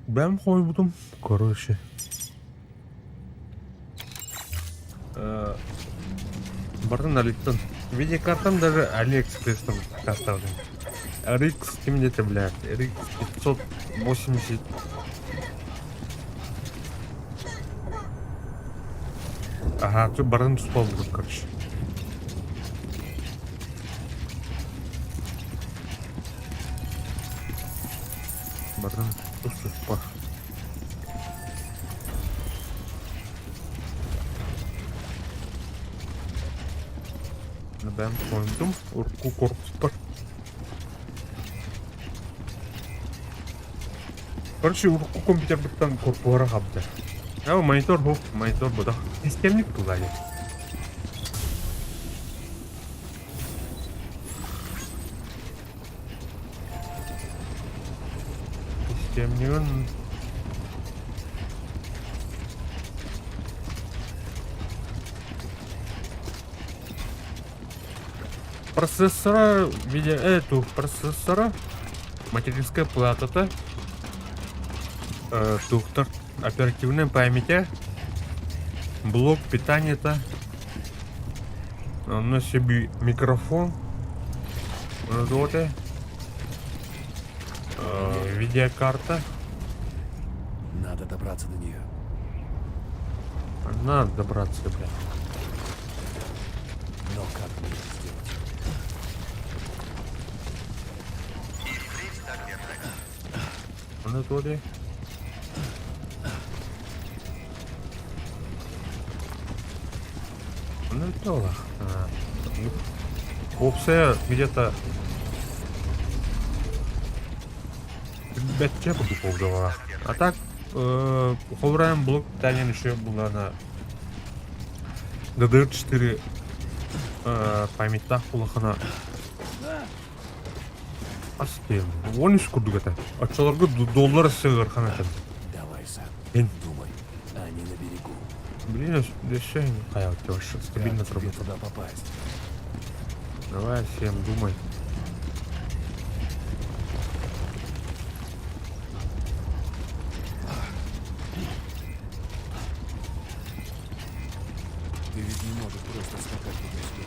Бэм хойбутум, короче. Бардым Аликтан. Видеокартам даже Алиэкспресстан сакаастаабытым. RX ким диэтэ блядь, RX 580 Ага, тут барын туспа буолбут, короче. Барын тус-туспа. Бэм хойдум, урукку корпуспар. Короче, урукку компьютербыттан корпуһара хабда. А монитор хук, монитор будах. Системник тулайы. Системнигин Процессора, видя эту процессора, материнская плата-то, тухтар оперативной памяти, блок питания-то, на себе микрофон, вот, видеокарта. Надо добраться до нее. Надо добраться, бля. Но как мне это сделать? И впредь так держать. Анатолий. Анатолий. Опция где-то бэччэ курдук буолла. А так холураан блок питания еще была на DDR4 памяттаах улахана ас 13 курдук этэ. Оччолорго доллар сыгырхан этэ. Давай сам. Ин. Думай. Они на берегу. Блин, еще хайа вообще стабильно Как тебе работает. туда попасть? Давай всем думай. Ты ведь не можешь просто скакать туда-сюда.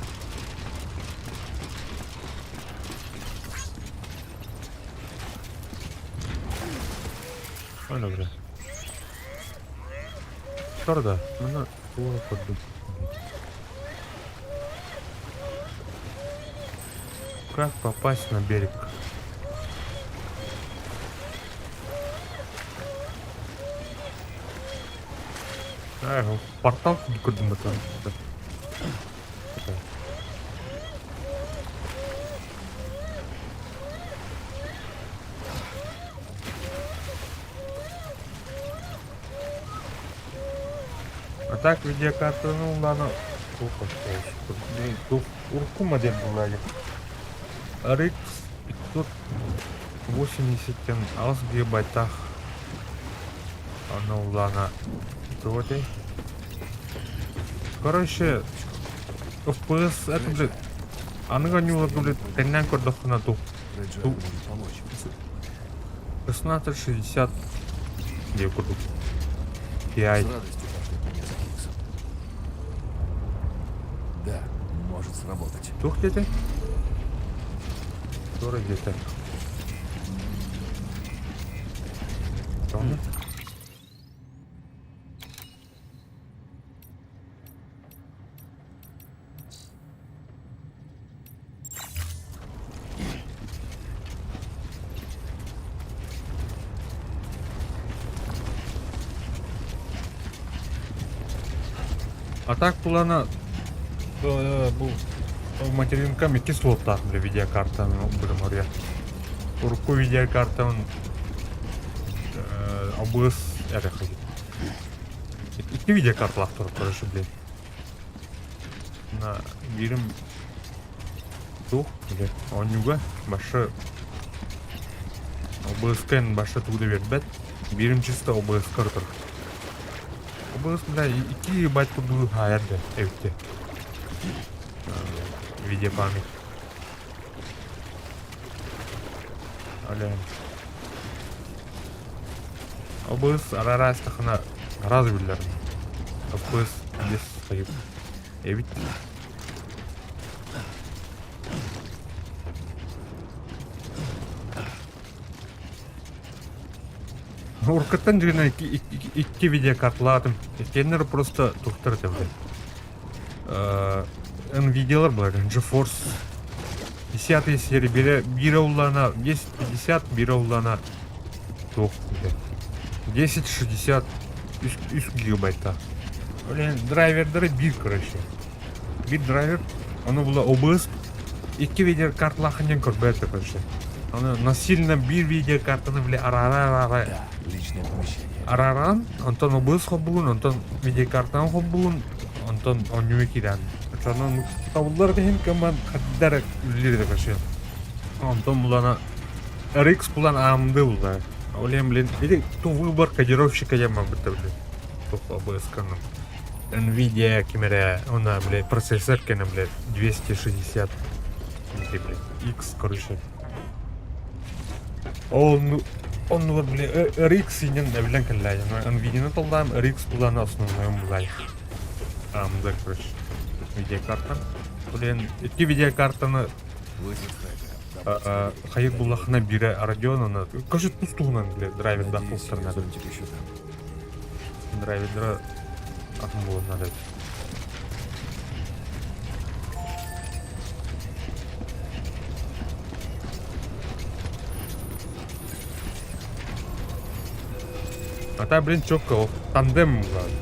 Ой, добре. Торда, мене тура подумати. Как попасть на берег? А, портал куда там. А так видеокарта, ну ладно. Урку модель была. RX 580 8 гигабайтах. Она улана. Туоти. Короче, FPS это, блядь, аныга нюларга, блядь, тэҥнээн көрдөххүнэ ту Реджина ту может помочь. 1660 диэ курдук. С Ti. радостью пошлет меня за Хиггсом. Да, может сработать. Туох диэтэ? Туора диэтэ? Тоҕо? А так плана бу материнкам икки слоттаах бile видеокартаны будем говоря. Урукку видеокартан OBS эрэ хайыт. Икки видеокарталаах турар, короче, блин. На биирим туох, бile, оонньууга башы OBS-ка башы тугу да биэрбэт. Биирим чисто OBS-ка турар. OBS, бля, 2 гигабайт курдугу хаайар да эбитте. Видеопамять. Ален. OBS араастахына араас биллэр. OBS без хайып. Эбит. Уркаттан дьиҥинэн икки видеокарталаатым. Иккиэннэр просто тухтар этэ блин. Nvidia'лар была GeForce 10 серия биирэ биирэ уллаана 1050 биирэ уллаана туох 1060 үс гигабайта. Блин, драйвердары биир короче. Биир драйвер, ону була OBS икки видеокарталаах диэн көрбөт короче. Аны насильно биир видеокартаны бile араара-араара Да, личное помещение. арааран, онтон OBS холбугун, онтон видеокартаны холбугун, онтон оонньууга киирэн. Оччоҕуна табыллар иһин кыман хаддар үлэлиир короче. Онтон булана RX булан AMD булла. Ол иһин блин, ити ту выбор кодировщика диэн барбыттар блин. Туох OBS-каным. Nvidia ким эрэ уонна бile процессор кэнэ бile 260 бile X короче. Ол оннугар бile RX инен эбилэн кэллээ. Nvidia'ны таллаам RX булааны основной булай. AMD короче. Видеокарта. Блин, икки видеокартаны Вызов снайпера. хайыр буллахына биирэ Radeon аны короче тус туһунан бile драйвердаах Надеюсь, буолтар её надо. зонтик еще там. Драйвердара атын буолан надо. А та, блин, четко, тандем ладно.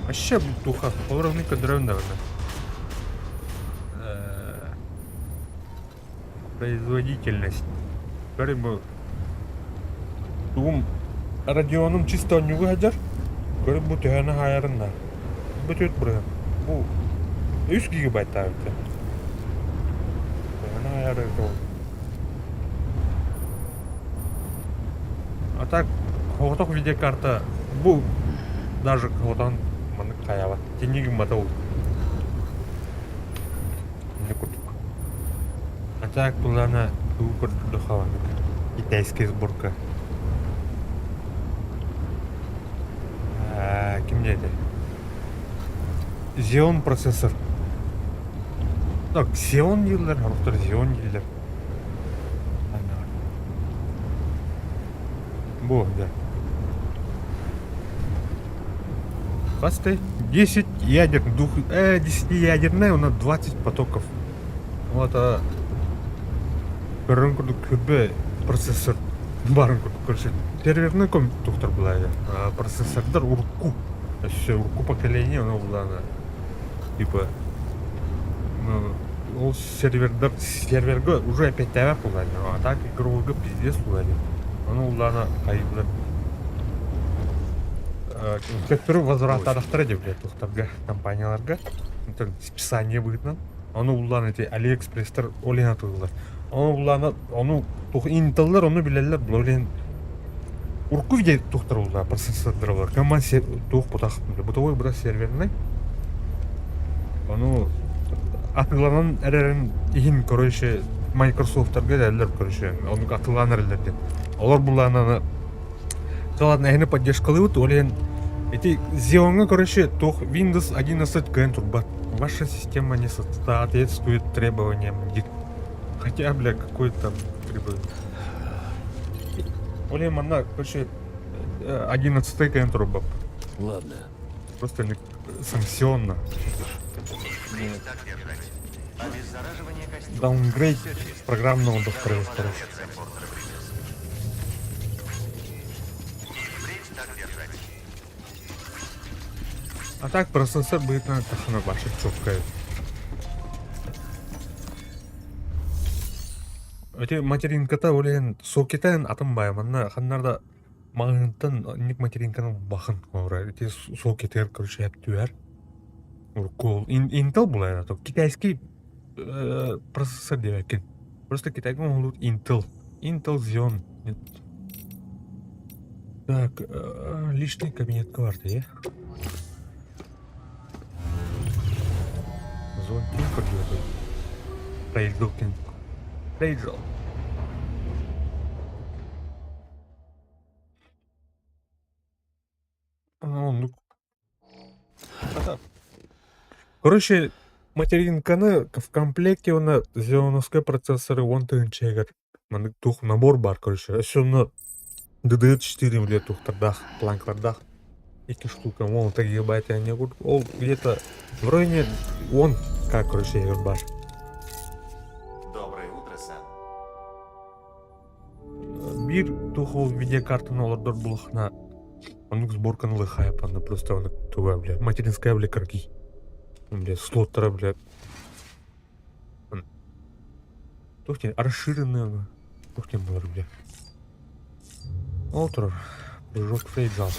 Вообще туха, уровня дрон, наверное. Производительность. Бары бу тугум Родионум чисто онньугу сылдьар. Көрү бу төһөнү хаайарын да. Бу түөрт бырыһыан. Бу үс гигабайттаах эбит. Төһөнү хаайар эбит ол. А так соҕотох видеокарта бу даже хотон маннык хайаабат. Тинник гыммата ол. Инник курдук. А так былаана тугу көрдөрдөххө маннык китайская сборка. Ким диэтэ? Xeon процессор. Так, Xeon дииллэр, сорохтор Xeon дииллэр. Бу, да. Хас ты? 10 ядер, двух, 10-ядерная, у нас 20 потоков. Вот, а көрөрүн курдук күрбэ процессор баарын курдук короче серверный компьютер была процессордар урукку өссө урукку поколение оно булаана типа ол сервердар серверга уже опять тээбэт буолаani а так игровойга пиздец буолаани ону улаана хайыылар төттөрү возвраттаатахтара дии блядь туохтарга компанияларга списание быһыытынан ону буллаан ити алиэкспресстэр ол иһин атыылыыллар ону буллаана ону туох интеллэр ону билэллэр бу ол иһин урукку видео туохтар булла процессордар булар коман туох бутах бытовой быра серверный ону атыыланан эрэрин иһин короче Microsoft'тарга эрэллэр короче ону атыылаан эрэллэр диэн олор буллаананы ладно эһини поддержкалыыбыт ол иһин ити Xeon-ҥа короче туох Windows 11 кыайан турбат ваша система не соответствует требованиям диир хотя бля какой там требование ол иһин манна короче 11 кыайан турбат Ладно. просто не санкционно Так держать. Обеззараживание костюма. даунгрейд Всё чисто. программного Добро докторе пожаловать, Сэм Портер Бриджес. И впредь так держать. А так процессор быһыытынан тахана башы чуоккай. Эти материнката ол иһин сокета атын баайа манна ханнар да Маҕаһыынтан инник материнканы булбахын холобура ити сокетыгар короче эп түһэр. Урукку Intel булар то китайский процессор диэбэккин. Просто Китайга оҥоһуллубут Intel. Intel Xeon. Так, личный кабинетка бар дии. Зонтик көрдүөтүй. Рейджел кин. Рейджел. Оннук. Короче, материнканы в комплекте уонна Xeoновскай процессоры уон тыһыынча маннык туох набор баар короче. Өссө онно DDR4 бile туохтардаах, планкалардаах икки штука, 16 гигабайт не ол где-то в районе он как короче баар. Доброе утро, Сэм. Биир туох ол видеокартаны олордор булахна оннук сборканы лыхайып аны просто оннук туга бля материнская бля карги бля слоттара бля туох диэн расширенная туох диэн буолар бля ол турар прыжок фрейджал.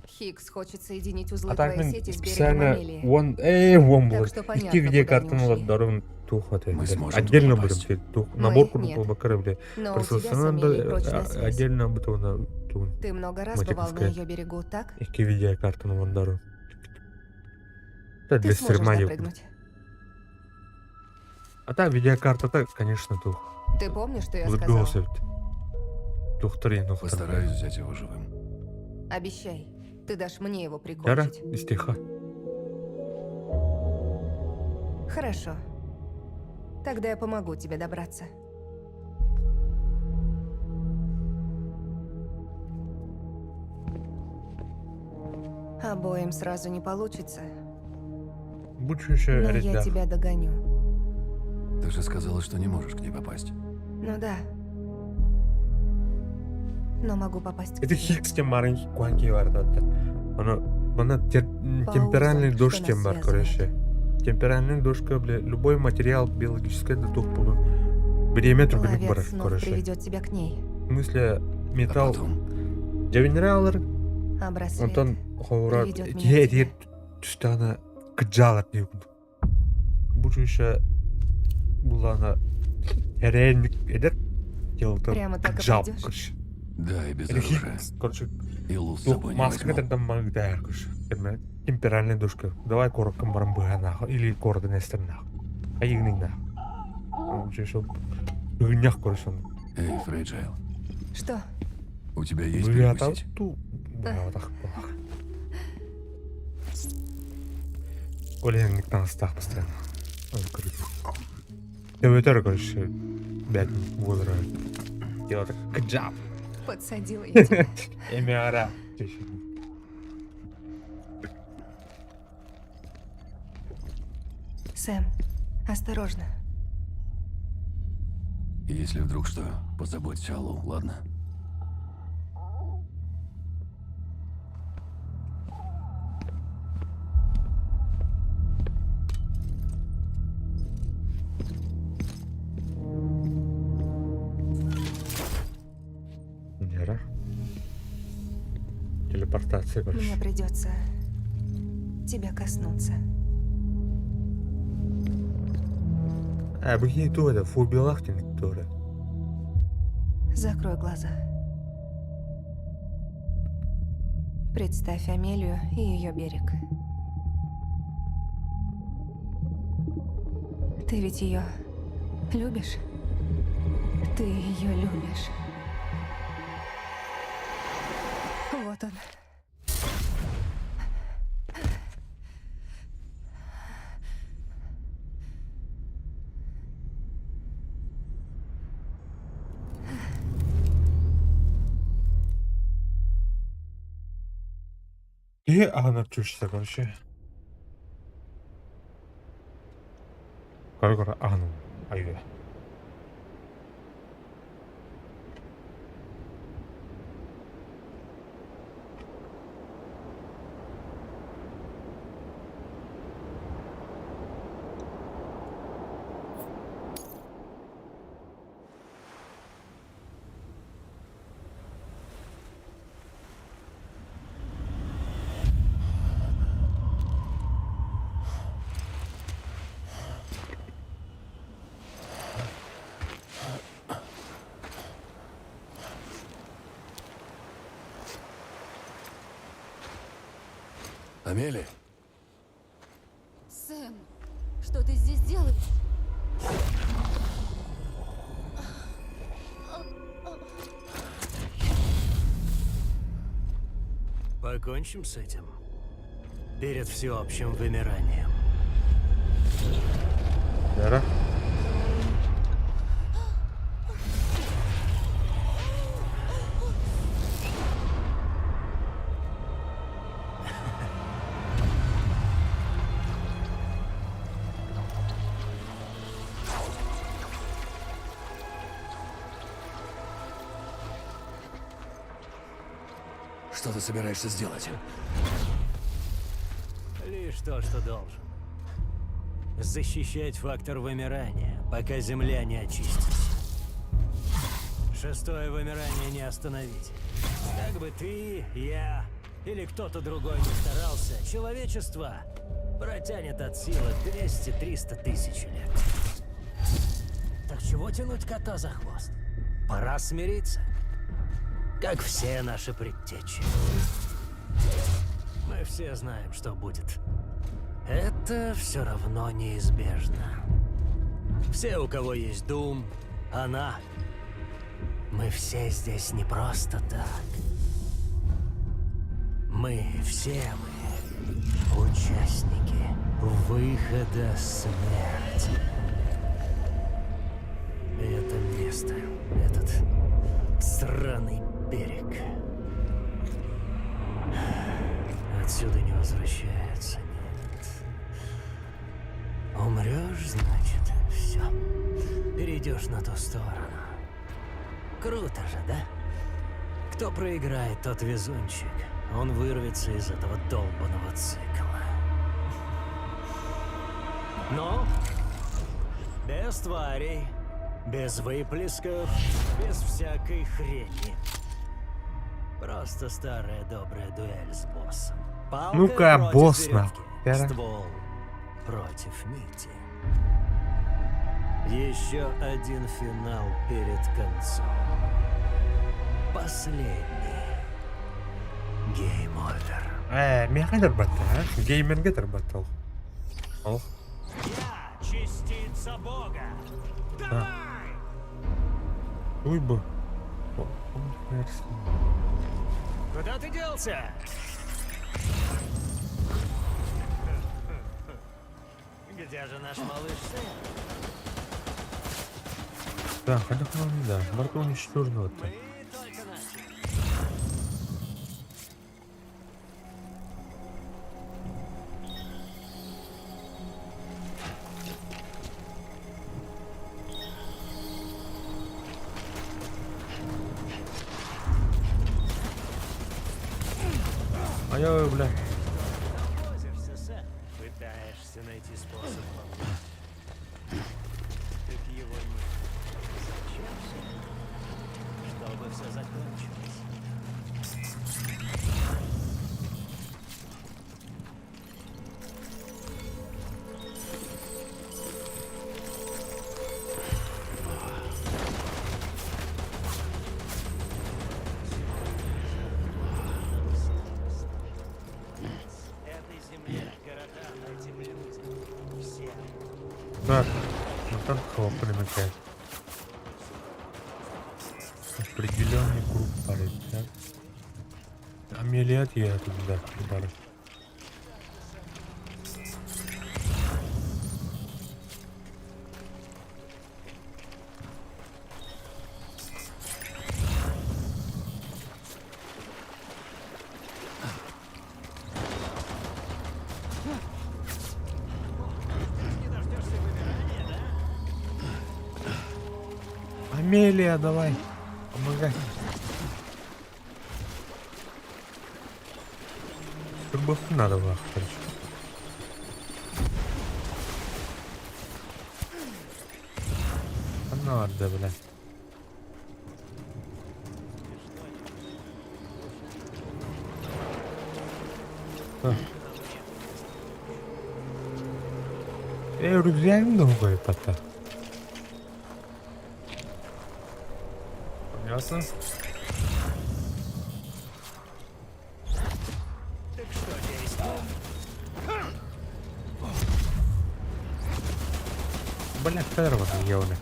Хиггс хочет соединить узлы А так твоей мин сети с берегом специально Амелии. уон ээ уон Так буолар что икки понятно, куда они видеокартаны ушли. олордорун туох это Мы бля сможем отдельно туда будем попасть. те туох Мы набор курдук нет. буолбакка бля Но у тебя с процессорынан Амелией прочная да связь. отдельно бутуна тугун Ты много раз бывал на материнская ее берегу, так? икки видеокартаны олордорун Это Ты для сможешь стрима допрыгнуть. А та видеокарта конечно туох Ты помнишь, что я былыргы сказала? эбит туохтар иэн Постараюсь взять его живым. Обещай, ты дашь мне его Яра прикончить. истиха Хорошо. Тогда я помогу тебе добраться. Обоим сразу не получится, Будь еще но я эрэйдээх тебя догоню. Ты же сказала, что не можешь к ней попасть. Ну да. Но могу попасть к Это тебе. Хиггс тем маленький куанки бар да. Оно мана Пауза, темперальный что дождь нас тем бар, связывает. короче. Темперальный дождь, бля, любой материал биологический да туох буолуо. Бириэмэ түргэнник барар, Ловец снов короче. приведет тебя к ней. В смысле, А металл потом? дьэ минераллар, А браслет онтон холура приведет меня киһи к тебе. этигэр түстэҕинэ кыдьаалар диир курдук. Бу еще булана эрээн эдэр телото Прямо так и кыдьаал, пойдешь? короче. Да, и без Это оружия. Хиггс, короче, И Лу с туох собой не маска возьму. тардан маҥнайдаах, короче. Эмэ темперальный душка. Давай куораккын баран быһа нахуй или куоратын эстэр нахуй. Айыгыныҥ нахуй. Еще ыгынньах короче. Эй, Фрейджайл, Что? у тебя есть Быһата перекусить? ту быһаатах буоллах. Ол иһин таҥастаах постоянно. Ой, короче. Төбөтөр, короче, бэт буолара. Дело так кыджап. Подсадила я тебя. Эмиара. Сэм, осторожно. Если вдруг что, позаботься о Лу, ладно? Нера. Телепортация, короче. Мне придется тебя коснуться. А, бу кини туох это, фобиялаах диэн туора. Закрой глаза. Представь Амелию и ее берег. Ты ведь ее любишь? Ты ее любишь. Вот он. Киһи аһынар түстэ, короче. Көрө-көрө аһынын айыа. Амелия? Сэм, что ты здесь делаешь? Покончим с этим. Перед всеобщим вымиранием. Вера? Что ты собираешься сделать? Лишь то, что должен. Защищать фактор вымирания, пока Земля не очистится. Шестое вымирание не остановить. Как бы ты, я или кто-то другой не старался, человечество протянет от силы 200-300 тысяч лет. Так чего тянуть кота за хвост? Пора смириться. Как все наши предтечи. Мы все знаем, что будет. Это все равно неизбежно. Все, у кого есть Дум, она. Мы все здесь не просто так. Мы, все мы, участники выхода смерти. Это место, этот сраный берег. Отсюда не возвращаются, нет. Умрешь, значит, все. Перейдешь на ту сторону. Круто же, да? Кто проиграет, тот везунчик. Он вырвется из этого долбаного цикла. Но без тварей, без выплесков, без всякой хрени. Просто старая добрая дуэль с боссом. Палка Ну-ка, против босс веревки, на. Ствол против нити. Еще один финал перед концом. Последний. Game over. Ээ, миэхэ турбата, а? Геймергэ турбата ол. Ол. Я частица Бога. А. Уй бу. Куда ты делся? Где же наш малыш Сэм? Да, хотя бы да. Барта уничтожена. Мы только начали. Ай-ой, бля. Возишься, Сэм. Пытаешься найти способ помочь. Так его нет. Зачем все это? Чтобы все закончилось. Этой земле, городам, этим людям. Всем. Так, ну там кого примыкает. Определенный круг парит, да? Амелиат я тут, да, бары. Не дождешься вымирания, да? Амелия, давай, помогай. Турбоху надо было, короче. Она да, бля. Так. Э, рюкзак другой пота. Понятно. Так что, действуем? Блядь, ебаный.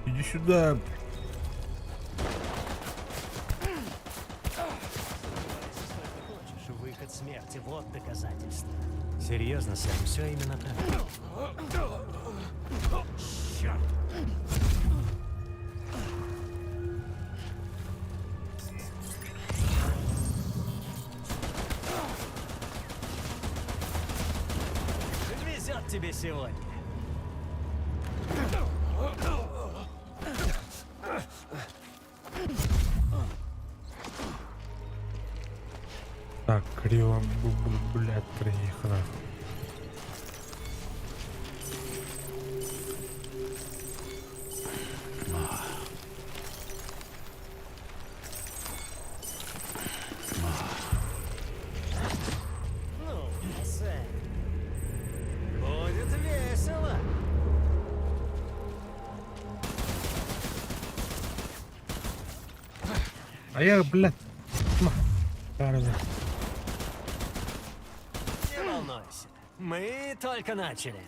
Иди сюда. Хочешь, выход смерти, вот доказательство. Серьезно, Сэм, все именно так. Черт! Везет тебе сегодня. Так, криво, блядь, приехала. Ну, Сэм, будет весело. А я, блядь, ма, Не волнуйся, мы только начали.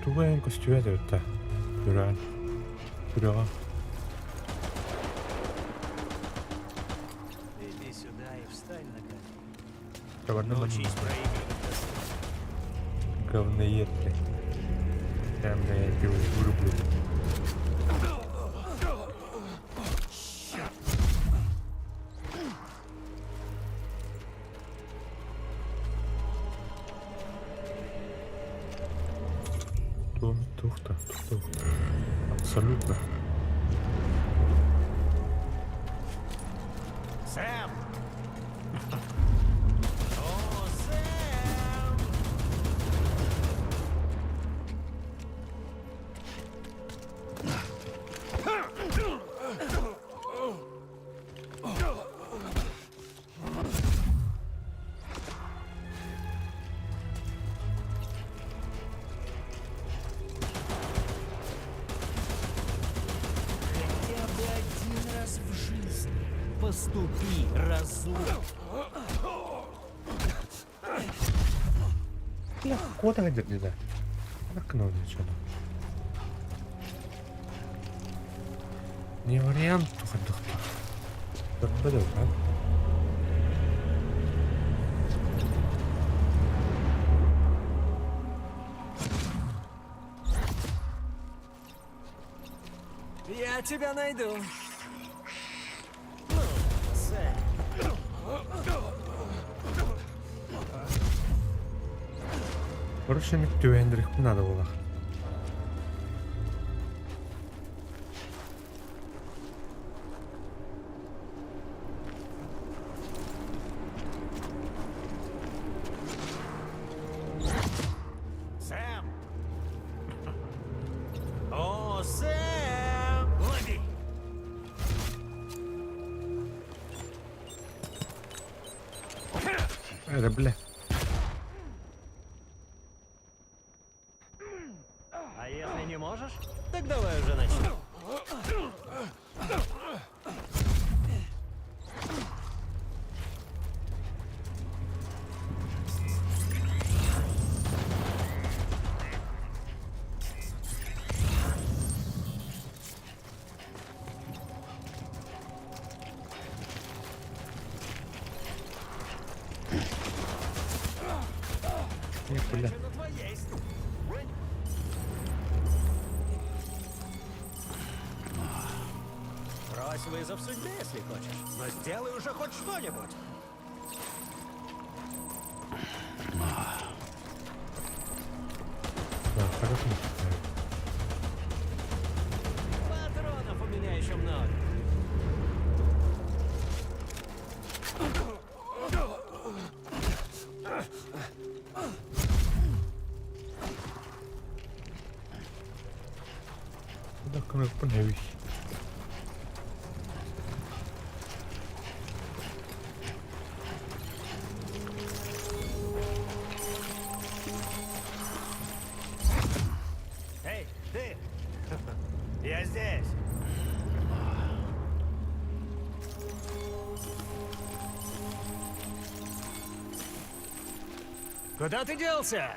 Тугайын көстүбэт эбит Күрән. Күрәҕэ. Иди сюда и встань на колени. Научись проигрывать достойно. Говноед, блядь. Прям, бля, я его вырублю. Том, тухта, тухта. Абсолютно. Сэм! О, Сэм! Хотя бы один раз в жизни поступи разумно. Бля, куда не да? Окно ничего. Не вариант, тухта. Да? Я тебя найду. Ну, Сэм. Короче, мне тюэндрих надо было. Сэм! О, Сэм! Лови! Это, бля. А если не можешь, так давай уже начнем. Не, бля. На твоей Брось вызов судьбе, если хочешь. Но сделай уже хоть что-нибудь. Да, хорошо. Патронов у меня еще много. Куда кнопку навись? Эй, ты! Я здесь! Куда ты делся?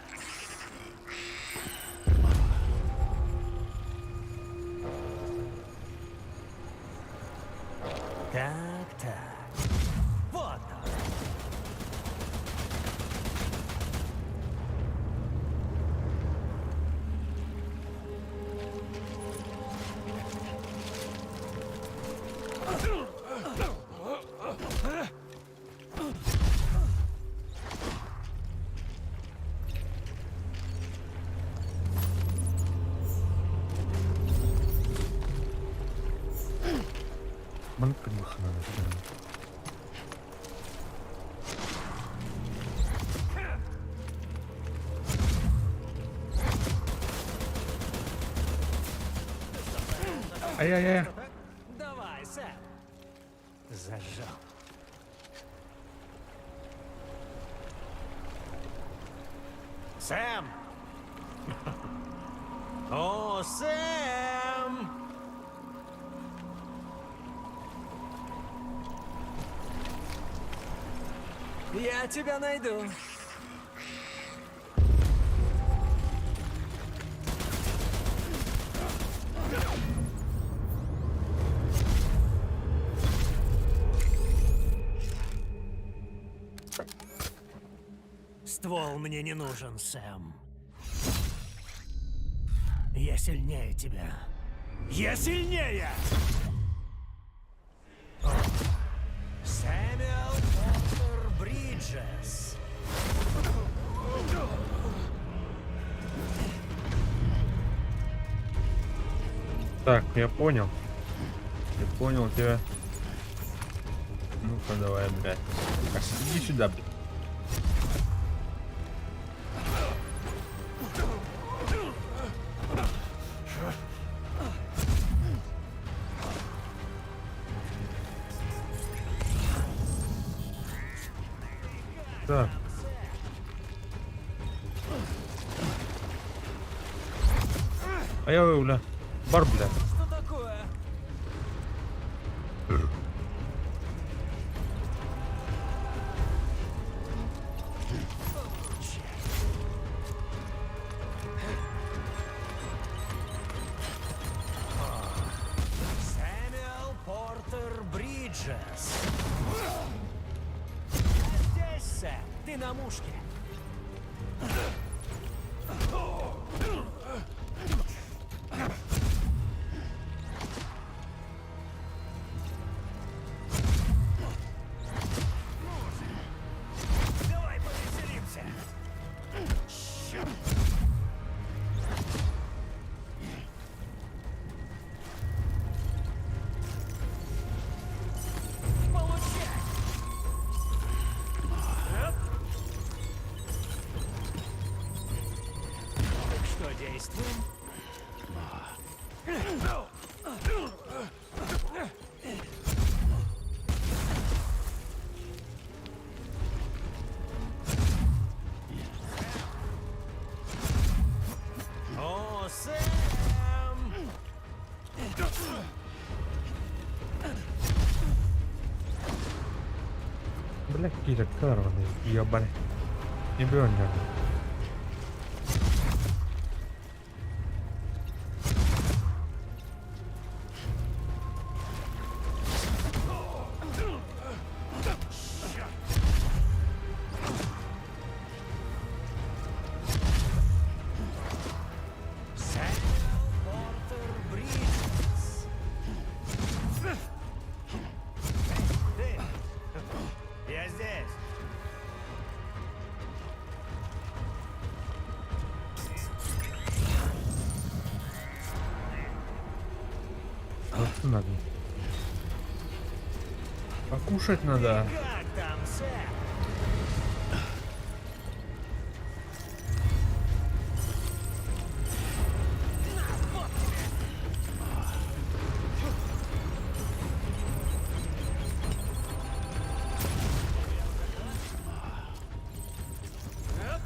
Так, так. Вот он. Маннык быһыылаах. Ай-яй-яй. Давай, Сэм. Зажал. Сэм! О, Сэм! Я тебя найду. Ствол мне не нужен, Сэм. Я сильнее тебя. Я сильнее! О, Сэмюэл Портер Бриджес. Так, я понял. Я понял тебя. Ну-ка, давай, блядь. Так, иди сюда, блядь. Так. А я, бля, бар, бля. Что такое? Сэмюэл Портер Бриджес. Я здесь, Сэм. Ты на мушке. Давай повеселимся. Черт. Получай! Оп. Так что, действуем? О, Сэм! Бля, какие-то карваны, ебаный. Не бьем, Сэмюэл Портер Бриджес. Эй, ты! Я здесь! Вот надо. Покушать надо. Как там, Сэм? На, вот тебе! Оп.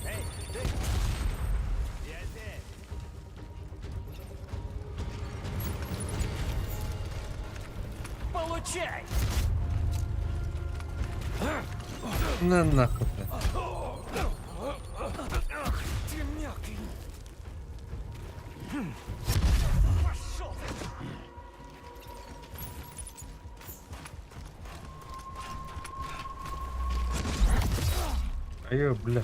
Эй, ты! Я здесь! Получай! На нахуй, блядь. Ты мелкий! Пошел ты! Айыы, бля.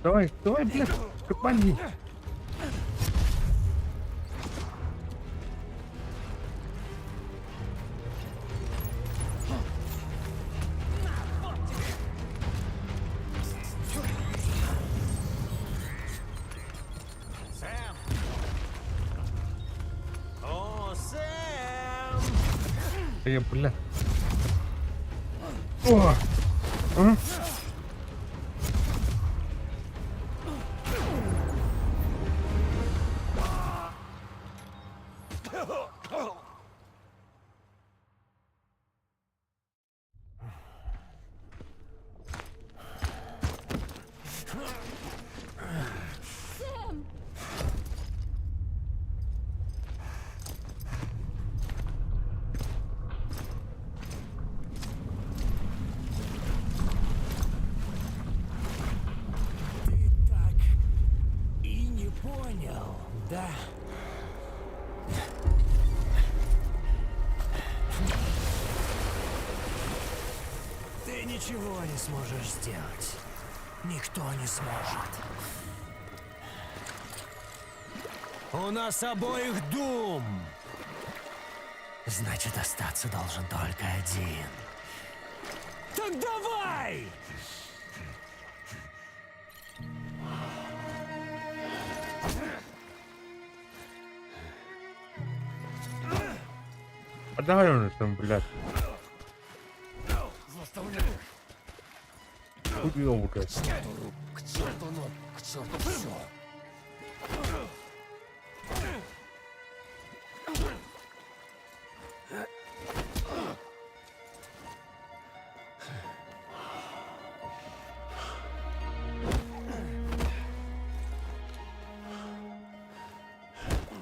Давай, давай, блядь, копани. Сэм! О, Сэм! Э, бля. О! А? Ты так и не понял, да? Ты ничего не сможешь сделать. Никто не сможет. У нас обоих Дум. Значит, остаться должен только один. Так давай! А давай он там, блядь. Убил, блядь. К черту ног, к черту все!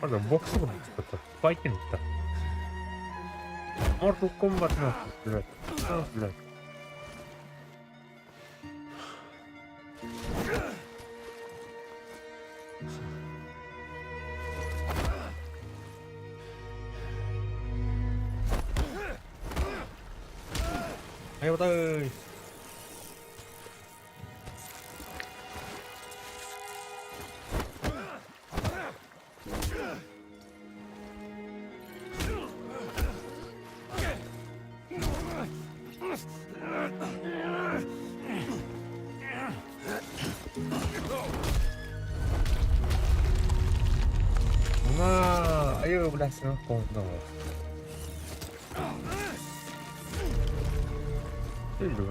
Это боксер, это файтинг-то. Mortal Kombat нахуй, блядь. А, блядь. Ай, На, ай, блядь, нахуй, давай. Ты, блядь.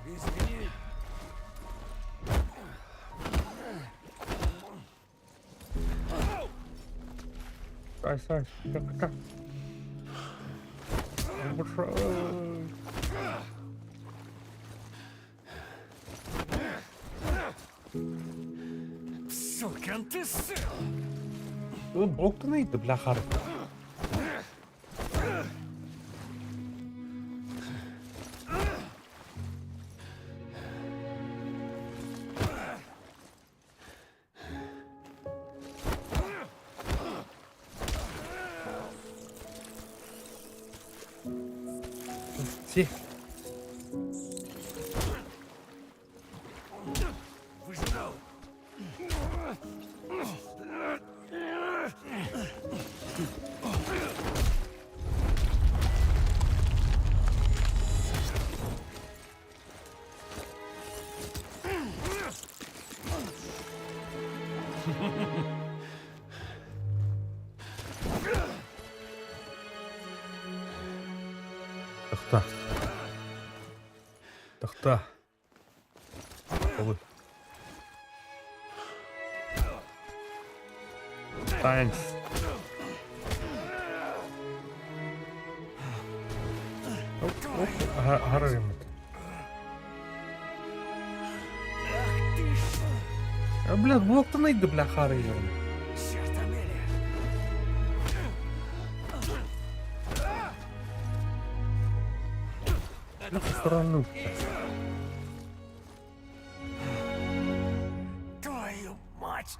Извини. Сай, сай, так, так. Сукин ты сын! Блоктан ыйды, бля, хар. Си. Выжидал! Тахта. Тахта. Олы. Танц. Оп, оп, гарымыт. Ах ты ж! А, бля, блоктан ыйды, бля, хары Черт, Амелия! сторону. Твою мать!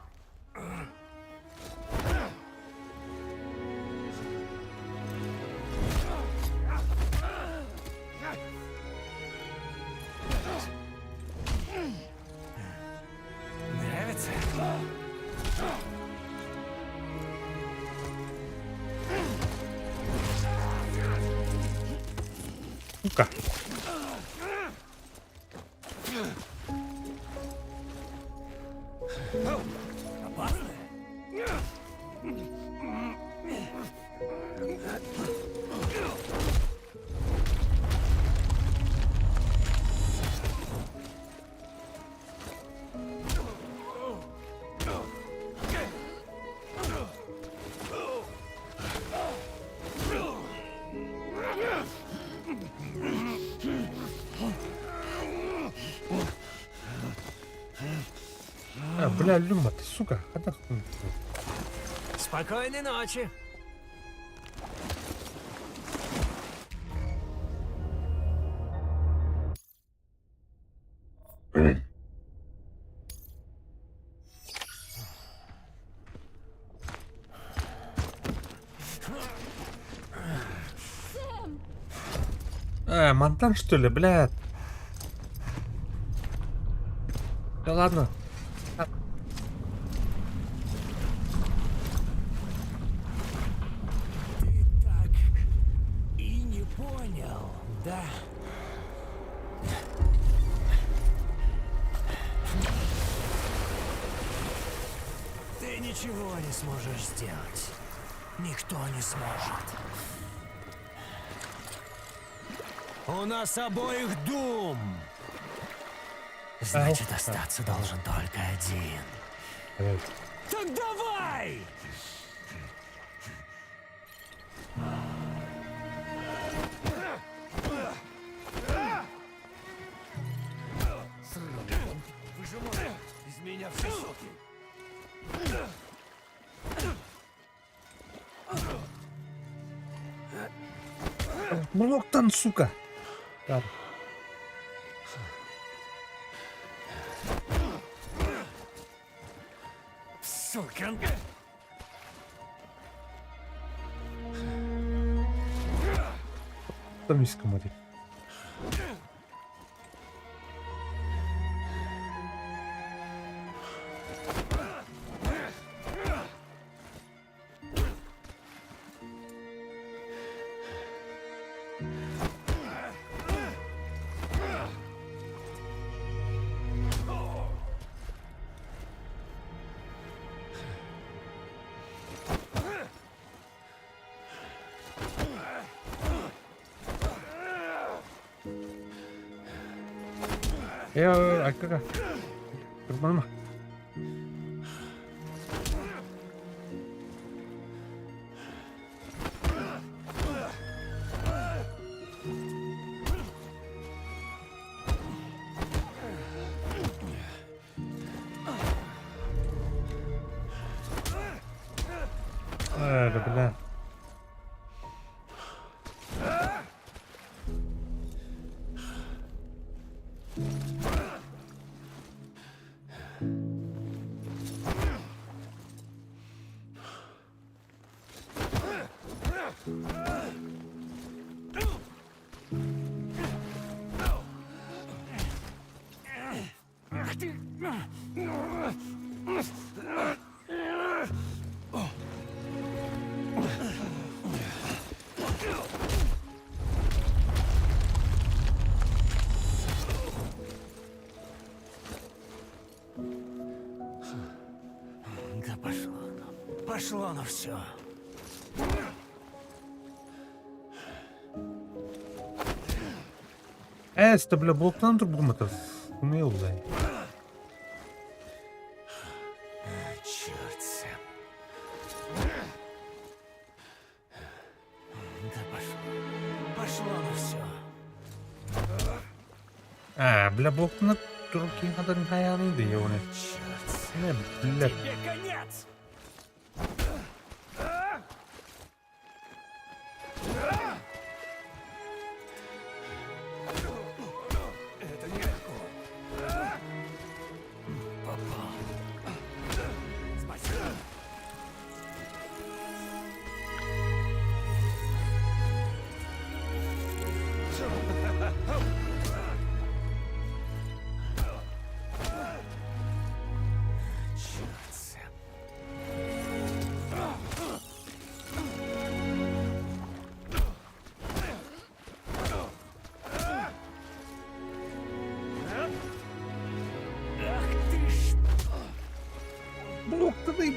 Нравится? Сука. А, бля, Люма, ты сука. Спокойной ночи. Э, монтан что ли, бля? Да ладно. Ты так и не понял, да? Ты ничего не сможешь сделать. Никто не сможет. У нас обоих дум. Значит, остаться должен только один. Так давай! Выжимай из меня все соки. Блоктан, сука. Так. Сука! Там есть комарик. Э, а как? Нормально. Э, да бля. Ах ты! Да пошло оно. Пошло оно все. Э, это, бля, блоктан турбуматов. Умел, бля. Черт, Сэм. Да пошло. Пошло оно все. А, бля, блоктан турки хадан хаяны да его. Черт, Сэм. Не, бля. Тебе конец!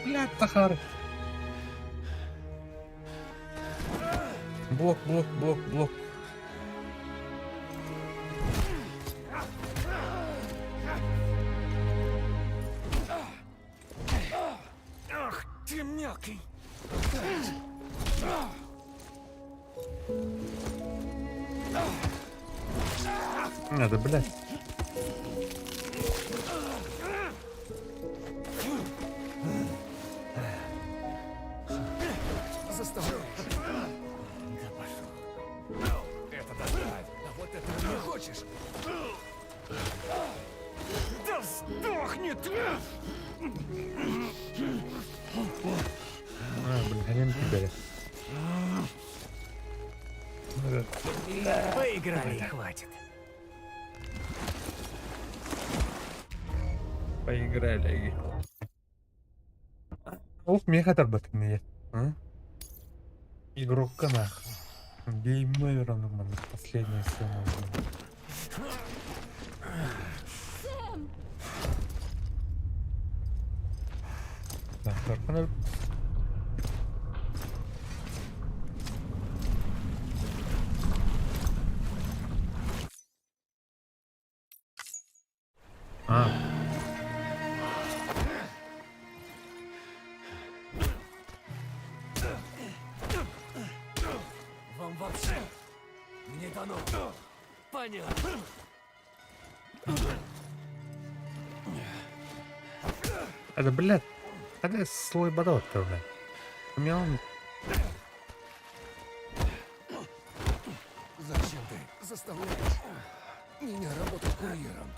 Блядь, Тахар. Блок, блок, блок, блок. Ах ты мелкий! Надо, блядь. Заставляешь. Да пошел. Это доставь. А вот этого не хочешь. Да сдохни ты! А, блин, хрен тебе. Поиграли, и хватит. Поиграли. Ох, меха тарбатыгнее. Игрок нах. Game over, нормально. Последняя сцена. Сэм! Так, Тарханов. А. Вам вообще не дано. Понятно. Это, блядь, это слой бодот-то, блядь. У меня он... Зачем ты заставляешь меня работать курьером?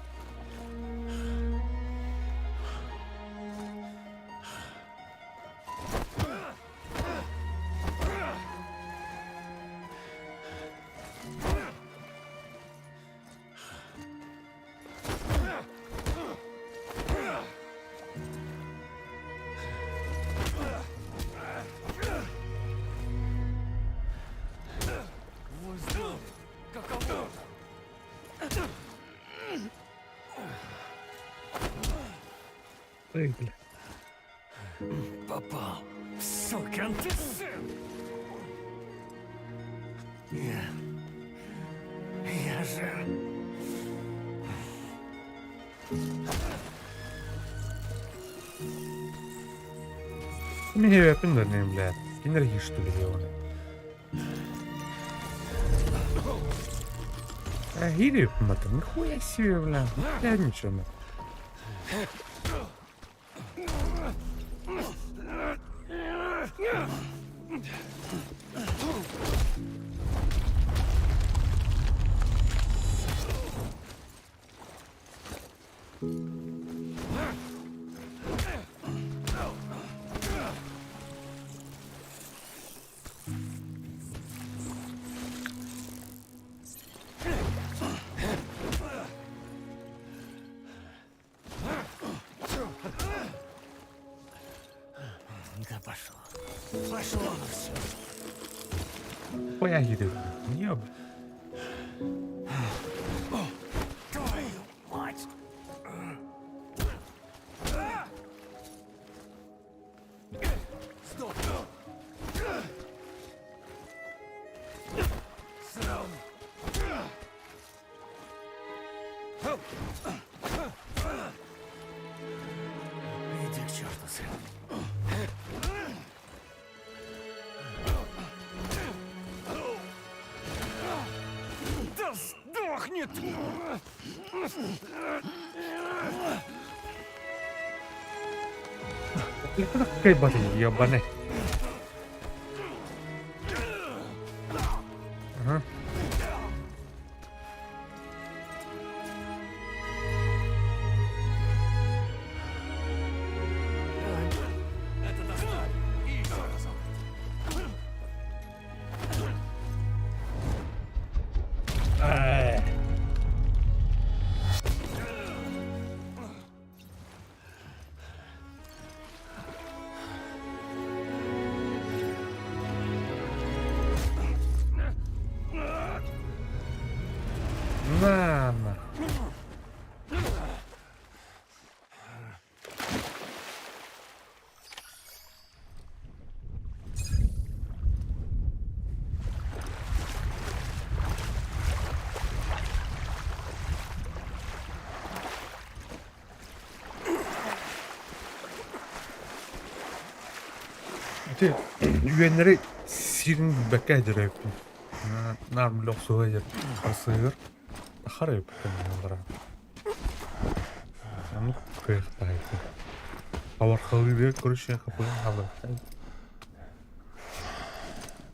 Вы знали, каково это? Эй, бля. Попал. Сукин ты сын! Я... Я же... Мне пиндерные, бля. Энергии, что ли, делали? А гири, мата, нихуя себе, бля. Я ничего, бля. Да пошло. Пошло оно все. Хуя гири, бля. Ёб. Твою мать! Стоп! Срам! Иди к черту, сын. Да сдохни ты! Бля, куда какая бата ебаная? Ага. Это доставь! И еще разок! Ай. Ити үөннэри сиирин билбэккэ эдэр эбиппин. Наар билэ охсуһа эдэр харсыһыгар хара эбиппин аллара. Оннук кыахтаах Хабархалыы короче хапыгын хаалларбыта.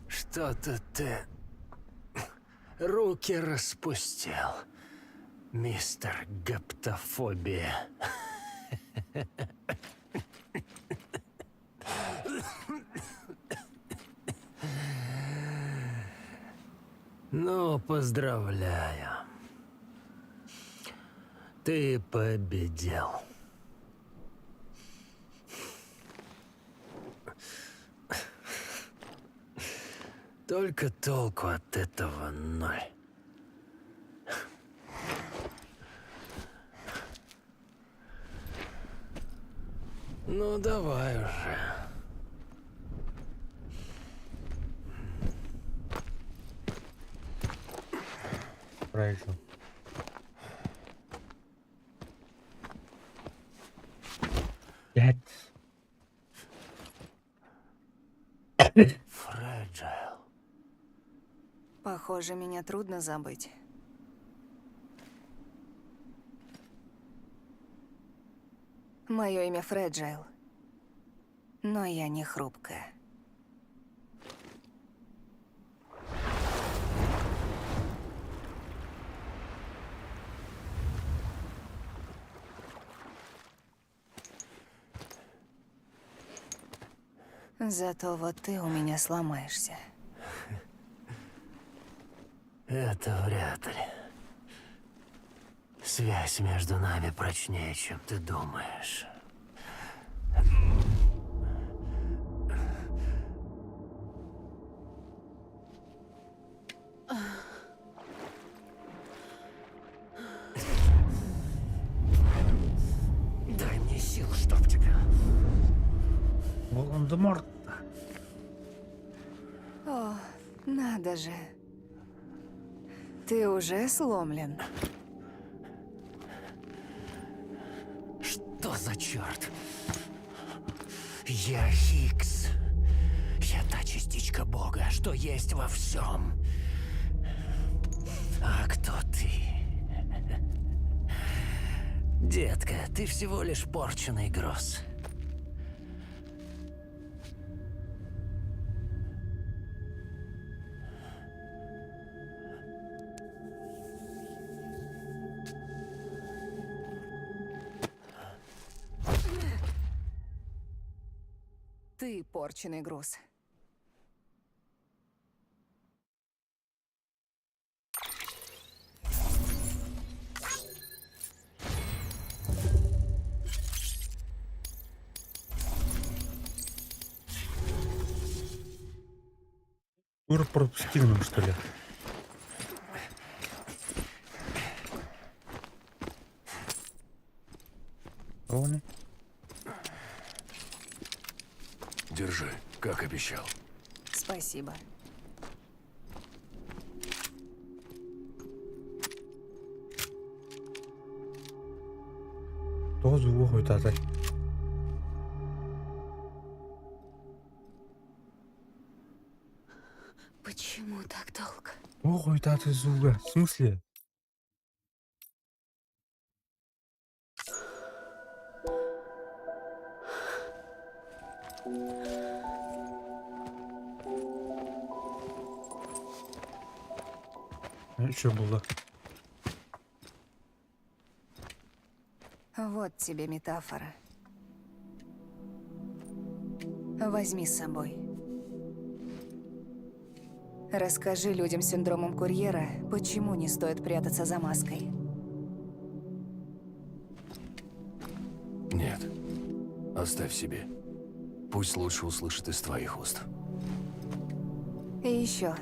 Что-то ты руки распустил, мистер Гаптофобия. Ну, поздравляю. Ты победил. Только толку от этого ноль. Ну, давай уже. Правильно. Пять. Фреджайл. Похоже, меня трудно забыть. Мое имя Фреджайл. Но я не хрупкая. Зато вот ты у меня сломаешься. Это вряд ли. Связь между нами прочнее, чем ты думаешь. Дай мне сил, чтоб тебя. Волан-де-Морт. О, надо же. Ты уже сломлен. Что за черт? Я Хикс. Я та частичка Бога, что есть во всем. А кто ты? Детка, ты всего лишь порченый гроз. Ты порченый груз. Тур пропустил нам, что ли? Они? Держи, как обещал. Спасибо. Тоҕо звук хойутаатай? Почему так долго? Тоҕо хойутаатай звуга? В смысле? Что было? Вот тебе метафора. Возьми с собой. Расскажи людям с синдромом курьера, почему не стоит прятаться за маской. Нет. Оставь себе. Пусть лучше услышит из твоих уст. И еще.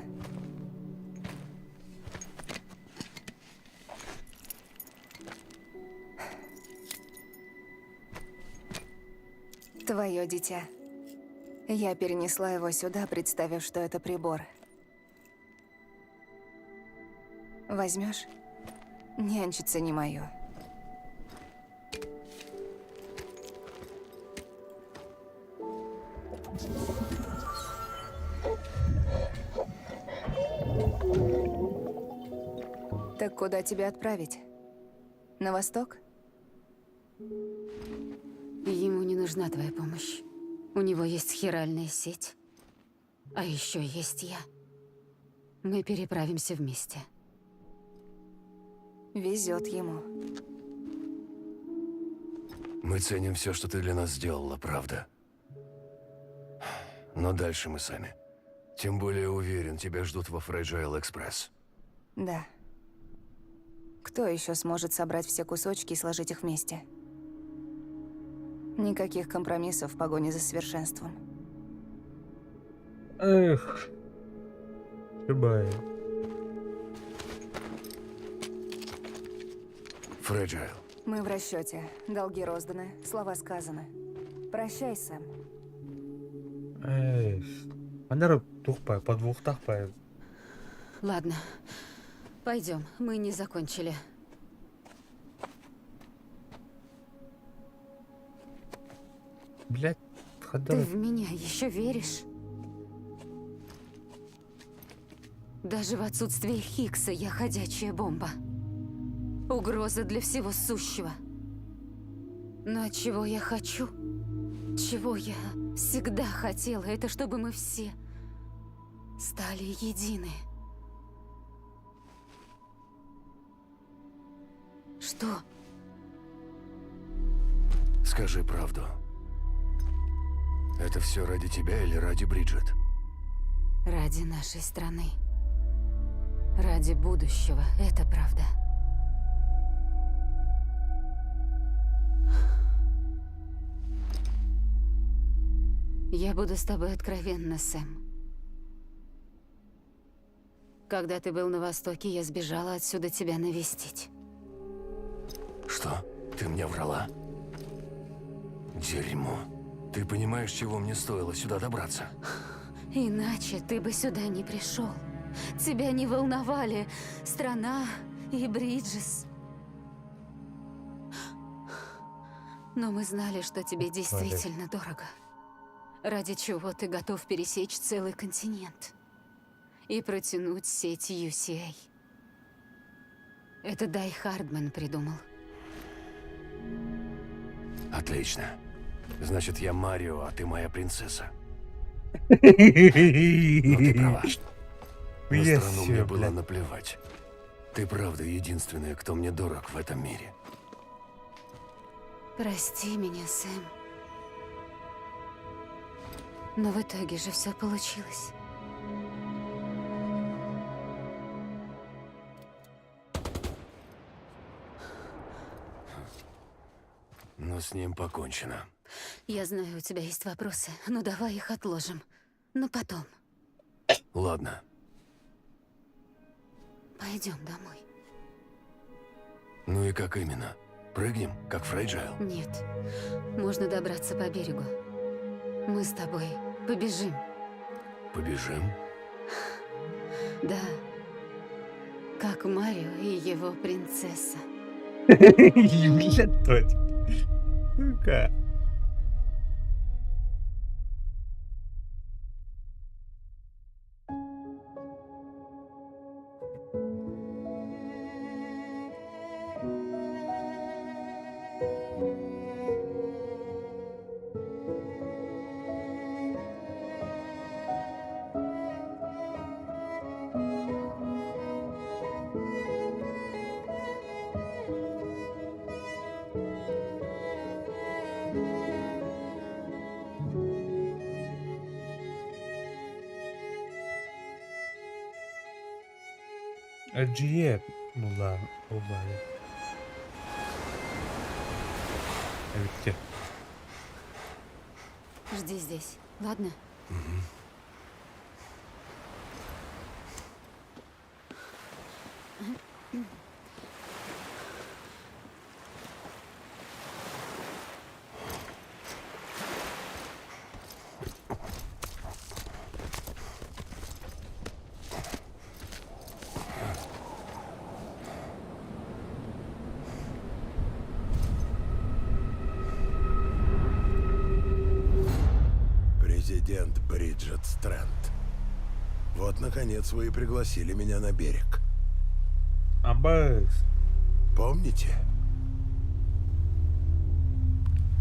Твое дитя. Я перенесла его сюда, представив, что это прибор. Возьмешь? Нянчиться не мое. Так куда тебя отправить? На восток? Ему не нужна твоя помощь. У него есть хиральная сеть. А еще есть я. Мы переправимся вместе. Везет ему. Мы ценим все, что ты для нас сделала, правда. Но дальше мы сами. Тем более уверен, тебя ждут во Fragile Express. Да. Кто еще сможет собрать все кусочки и сложить их вместе? Никаких компромиссов в погоне за совершенством. Эх. Goodbye. Fragile. Мы в расчете. Долги розданы, слова сказаны. Прощай, Сэм. Эй. Манера тухпай, подвухтахпай. Ладно, пойдем, мы не закончили. Блять, Ты в меня еще веришь? Даже в отсутствие Хиггса я ходячая бомба. Угроза для всего сущего. Но чего я хочу? Чего я всегда хотела, это чтобы мы все стали едины. Что? Скажи правду. Это все ради тебя или ради Бриджит? Ради нашей страны. Ради будущего, это правда. Я буду с тобой откровенна, Сэм. Когда ты был на Востоке, я сбежала отсюда тебя навестить. Что? Ты мне врала? Дерьмо. Ты понимаешь, чего мне стоило сюда добраться? Иначе ты бы сюда не пришел. Тебя не волновали страна и Бриджес. Но мы знали, что тебе действительно дорого. Ради чего ты готов пересечь целый континент и протянуть сеть UCA. Это Дай Хардман придумал. Отлично. Значит, я Марио, а ты моя принцесса. Но ты права. На страну мне было наплевать. Ты правда единственная, кто мне дорог в этом мире. Прости меня, Сэм. Но в итоге же все получилось. Но с ним покончено. Я знаю, у тебя есть вопросы, но давай их отложим. На потом. Ладно. Пойдем домой. Ну и как именно? Прыгнем, как Фрейджайл? Нет. Можно добраться по берегу. Мы с тобой побежим. Побежим? Да. Как Марио и его принцесса. Блядь, твать. Сука. Дьиэ була була. Эбиттэ. Жди здесь, ладно? Президент Бриджит Стрэнд. Вот, наконец, вы и пригласили меня на берег. Абыс. Помните?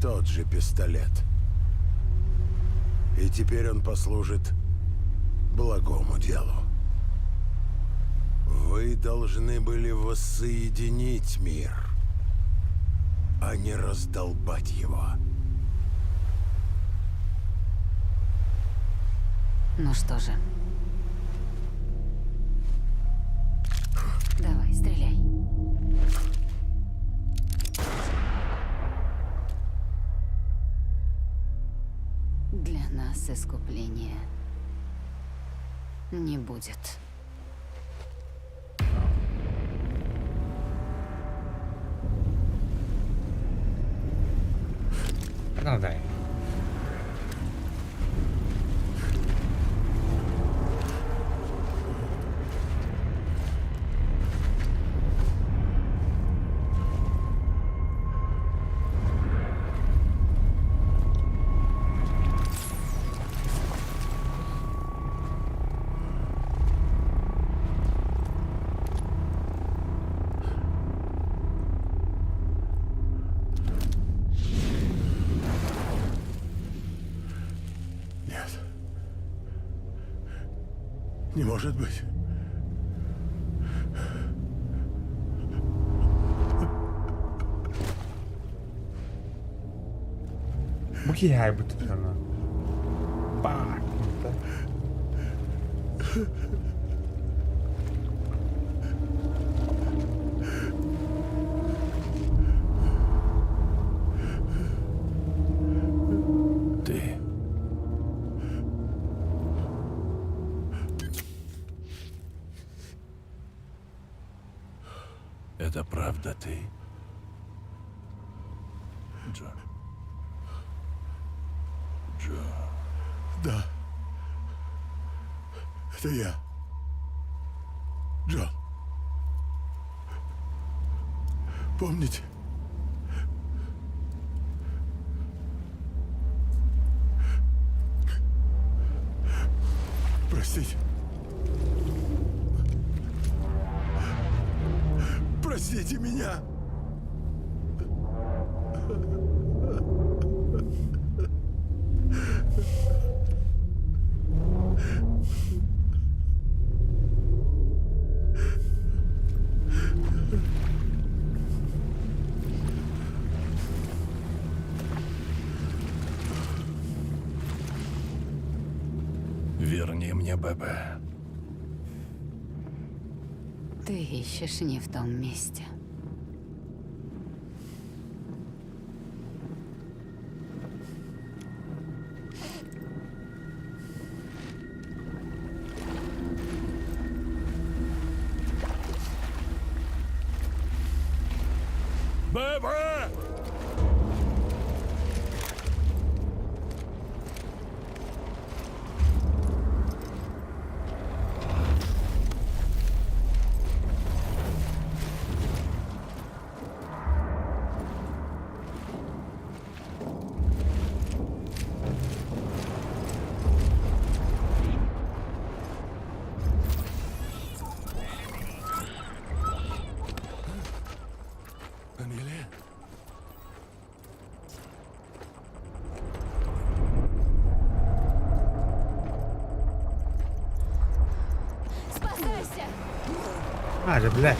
Тот же пистолет. И теперь он послужит благому делу. Вы должны были воссоединить мир, а не раздолбать его. Ну что же. Давай, стреляй. Для нас искупления не будет. Давай. Нет. Не может быть. Бу киһи айбыт ана. Бак. Ты. Это правда ты? Джон. Джон. Да. Это я. Джон. Помните? Простите. Простите меня. Верни мне ББ. Ты ищешь не в том месте. ББ! Амелия? Спасайся! А, же, блядь.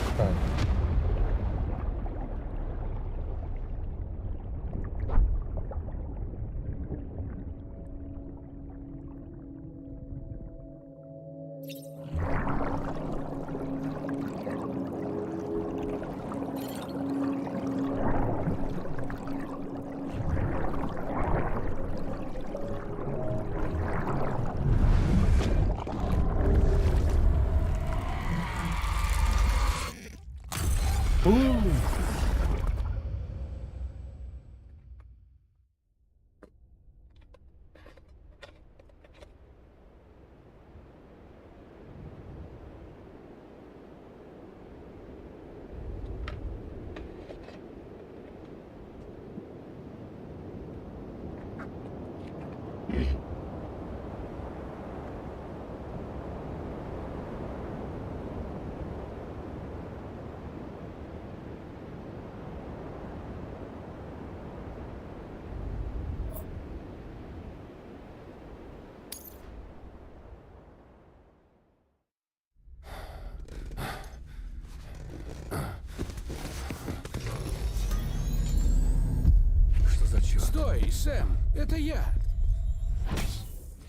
Сэм, это я.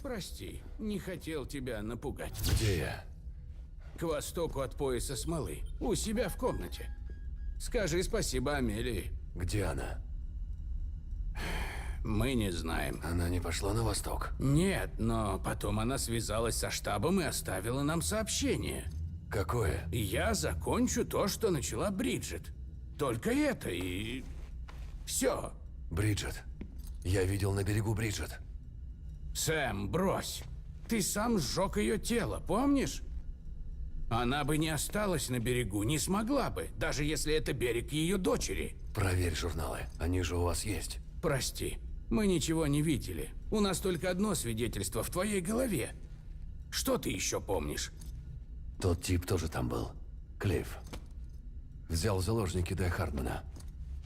Прости, не хотел тебя напугать. Где я? К востоку от пояса смолы, у себя в комнате. Скажи спасибо Амелии. Где она? Мы не знаем. Она не пошла на восток? Нет, но потом она связалась со штабом и оставила нам сообщение. Какое? Я закончу то, что начала Бриджит. Только это и... Все. Бриджит. Я видел на берегу Бриджит. Сэм, брось. Ты сам сжег ее тело, помнишь? Она бы не осталась на берегу, не смогла бы, даже если это берег ее дочери. Проверь журналы, они же у вас есть. Прости, мы ничего не видели. У нас только одно свидетельство в твоей голове. Что ты еще помнишь? Тот тип тоже там был. Клифф. Взял в заложники Дай Хардмана.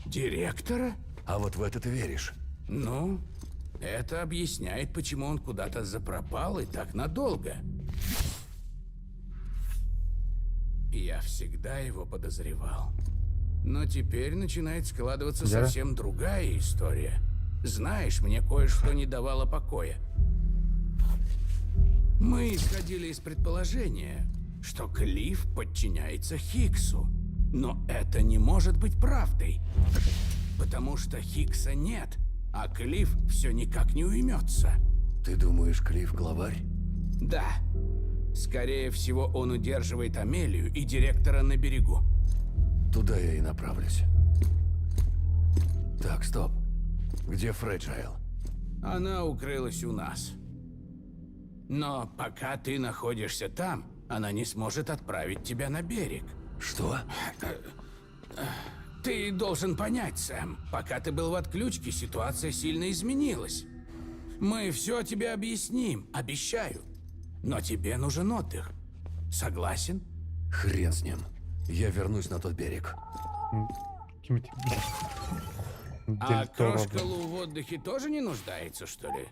Директора? А вот в это ты веришь? Ну, это объясняет, почему он куда-то запропал и так надолго. Я всегда его подозревал. Но теперь начинает складываться Да? совсем другая история. Знаешь, мне кое-что не давало покоя. Мы исходили из предположения, что Клифф подчиняется Хиксу. Но это не может быть правдой. Потому что Хикса нет, а Клифф все никак не уймется. Ты думаешь, Клифф главарь? Да. Скорее всего, он удерживает Амелию и директора на берегу. Туда я и направлюсь. Так, стоп. Где Фреджайл? Она укрылась у нас. Но пока ты находишься там, она не сможет отправить тебя на берег. Что? Ты должен понять, Сэм, пока ты был в отключке, ситуация сильно изменилась. Мы все тебе объясним, обещаю. Но тебе нужен отдых. Согласен? Хрен с ним. Я вернусь на тот берег. Какими-то... А Дель Торо, крошка блин. Лу в отдыхе тоже не нуждается, что ли?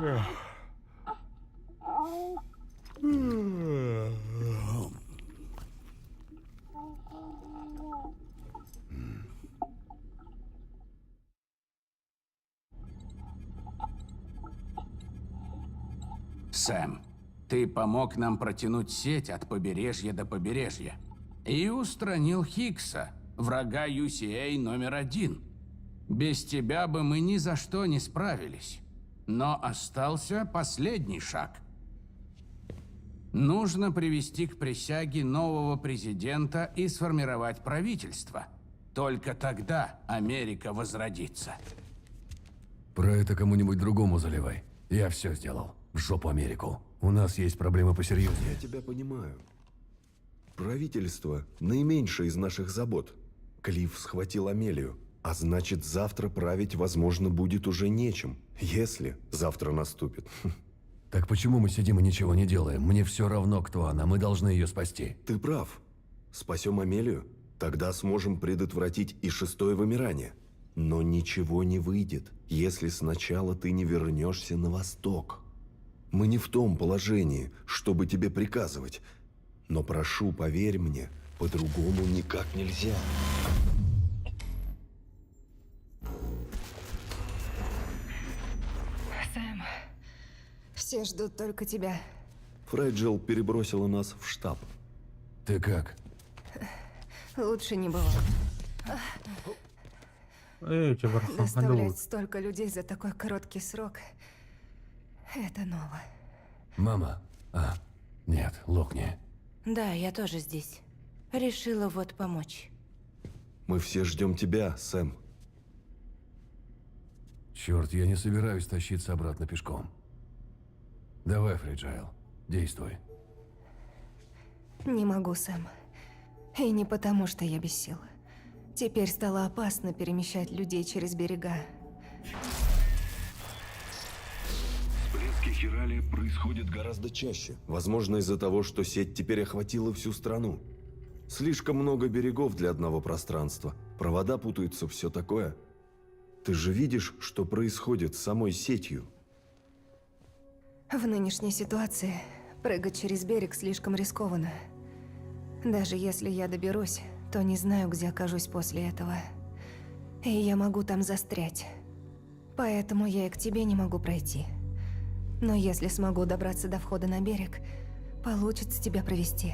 Эх. Сэм, ты помог нам протянуть сеть от побережья до побережья. И устранил Хиггса, врага UCA номер один. Без тебя бы мы ни за что не справились. Но остался последний шаг. Нужно привести к присяге нового президента и сформировать правительство. Только тогда Америка возродится. Про это кому-нибудь другому заливай. Я все сделал. В жопу Америку. У нас есть проблемы посерьезнее. Я тебя понимаю. Правительство – наименьшая из наших забот. Клифф схватил Амелию, а значит, завтра править, возможно, будет уже нечем, если завтра наступит. Так почему мы сидим и ничего не делаем? Мне все равно, кто она. Мы должны ее спасти. Ты прав. Спасем Амелию, тогда сможем предотвратить и шестое вымирание. Но ничего не выйдет, если сначала ты не вернешься на восток. Мы не в том положении, чтобы тебе приказывать. Но прошу, поверь мне, по-другому никак нельзя. Сэм, все ждут только тебя. Фреджил перебросила нас в штаб. Ты как? Лучше не бывало. Эй, у тебя бархан Доставлять столько людей за такой короткий срок – это ново. Мама? А, нет, локни. Да, я тоже здесь. Решила вот помочь. Мы все ждем тебя, Сэм. Черт, я не собираюсь тащиться обратно пешком. Давай, Фреджайл, действуй. Не могу, Сэм. И не потому, что я без сил. Теперь стало опасно перемещать людей через берега. Всплески Хирали происходят гораздо чаще. Возможно, из-за того, что сеть теперь охватила всю страну. Слишком много берегов для одного пространства. Провода путаются, все такое. Ты же видишь, что происходит с самой сетью. В нынешней ситуации прыгать через берег слишком рискованно. Даже если я доберусь, то не знаю, где окажусь после этого. И я могу там застрять. Поэтому я и к тебе не могу пройти. Но если смогу добраться до входа на берег, получится тебя провести.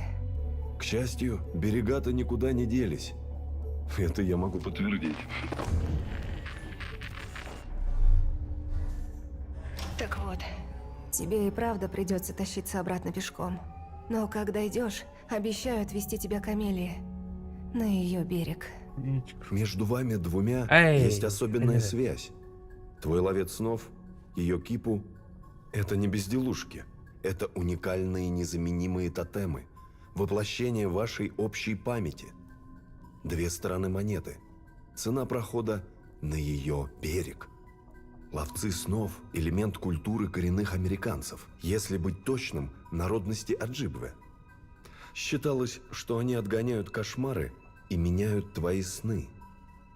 К счастью, берега-то никуда не делись. Это я могу подтвердить. Так вот, тебе и правда придется тащиться обратно пешком. Но когда идешь, обещаю отвезти тебя к Амелии. На ее берег. Между вами двумя Эй, есть особенная эй. связь. Твой ловец снов, ее кипу – это не безделушки. Это уникальные незаменимые тотемы, воплощение вашей общей памяти. Две стороны монеты. Цена прохода на ее берег. Ловцы снов – элемент культуры коренных американцев, если быть точным, народности Аджибве. Считалось, что они отгоняют кошмары и меняют твои сны.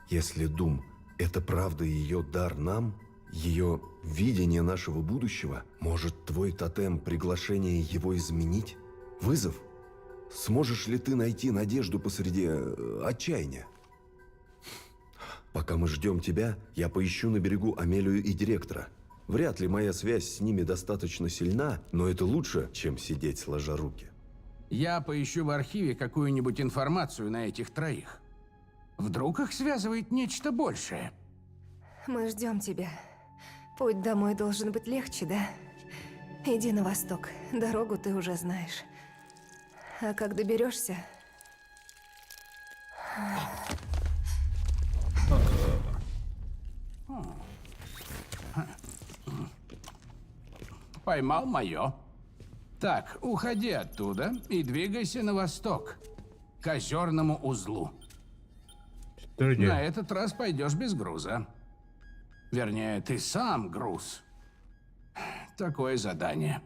Если Дум – это правда ее дар нам, ее видение нашего будущего, может твой тотем приглашение его изменить? Вызов? Сможешь ли ты найти надежду посреди отчаяния? Пока мы ждем тебя, я поищу на берегу Амелию и директора. Вряд ли моя связь с ними достаточно сильна, но это лучше, чем сидеть сложа руки. Я поищу в архиве какую-нибудь информацию на этих троих. Вдруг их связывает нечто большее. Мы ждем тебя. Путь домой должен быть легче, да? Иди на восток. Дорогу ты уже знаешь. А как доберешься? Поймал мое. Так, уходи оттуда и двигайся на восток, к озерному узлу. На этот раз пойдешь без груза. Вернее, ты сам груз. Такое задание.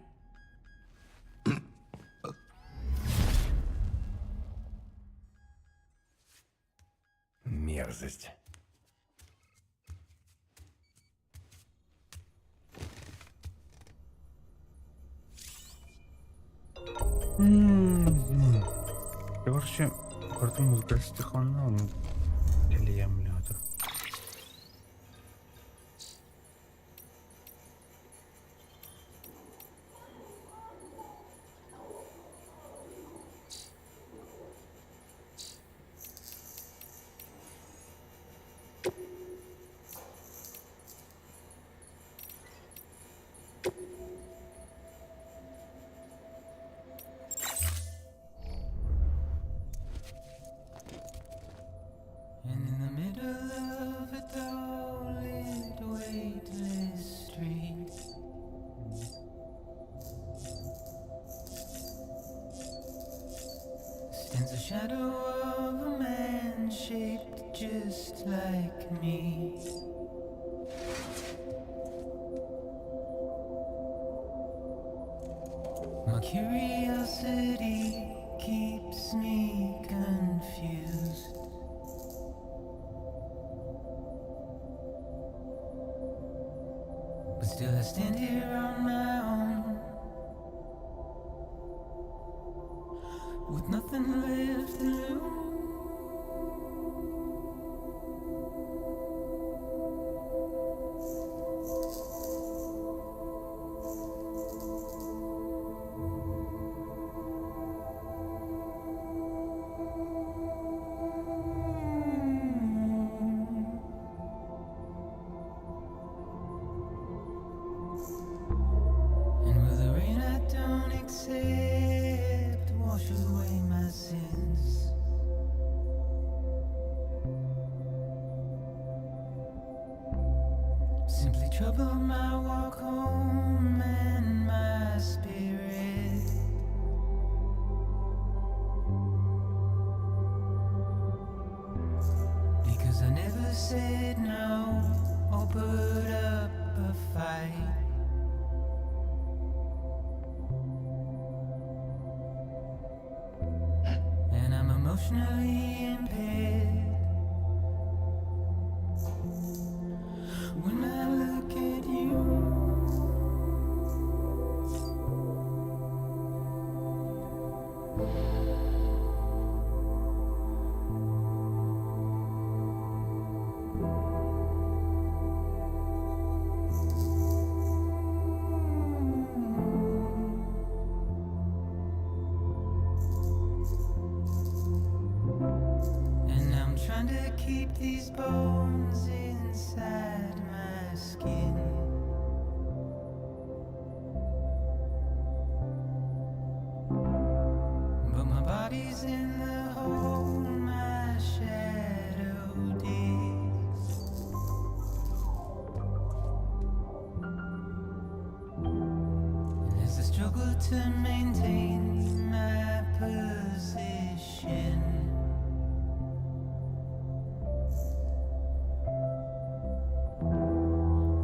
Мерзость. Короче, карту музыка стихона, или эмулятор. And in the middle of a dull-lit, weightless street, stands a shadow of a man shaped just like me. My curiosity keeps me confused. But still I stand here on my own, with nothing left to lose. And will the rain I don't accept wash away my sins? Simply trouble my walk home and my spirit. Because I never said no or put up a fight. And I'm emotionally impaired. When I look at you, These bones inside my skin. But my body's in the hole my shadow digs. And as I struggle to maintain my position.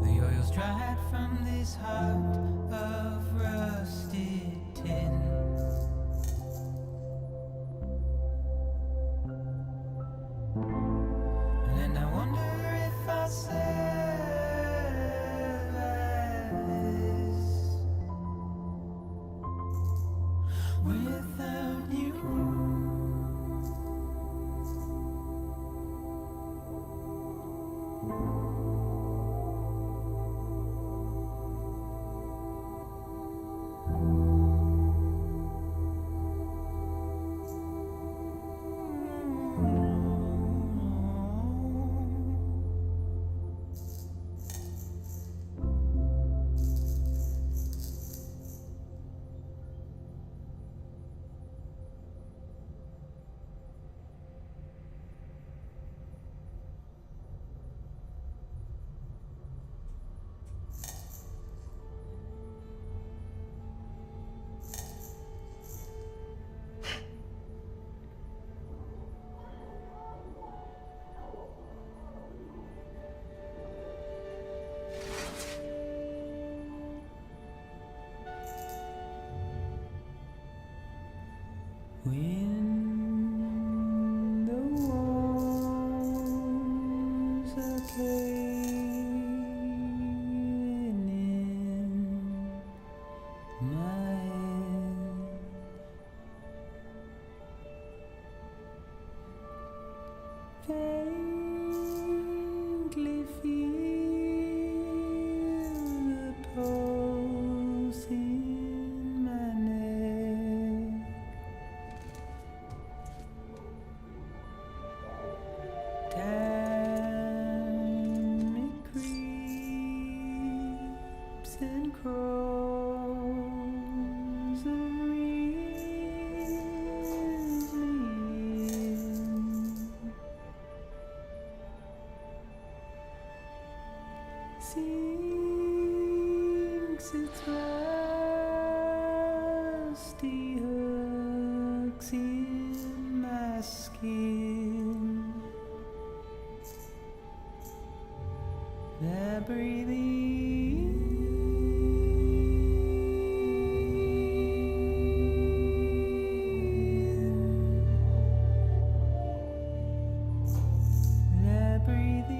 The oil's dried from this heart of rusted tin. And I wonder if I'll survive this without you. When the walls are caving in my head, faintly feel the pulse in my neck. Time it creeps and crawls and reels me in. Sinks its rusty hooks in my skin. The breathing the breathing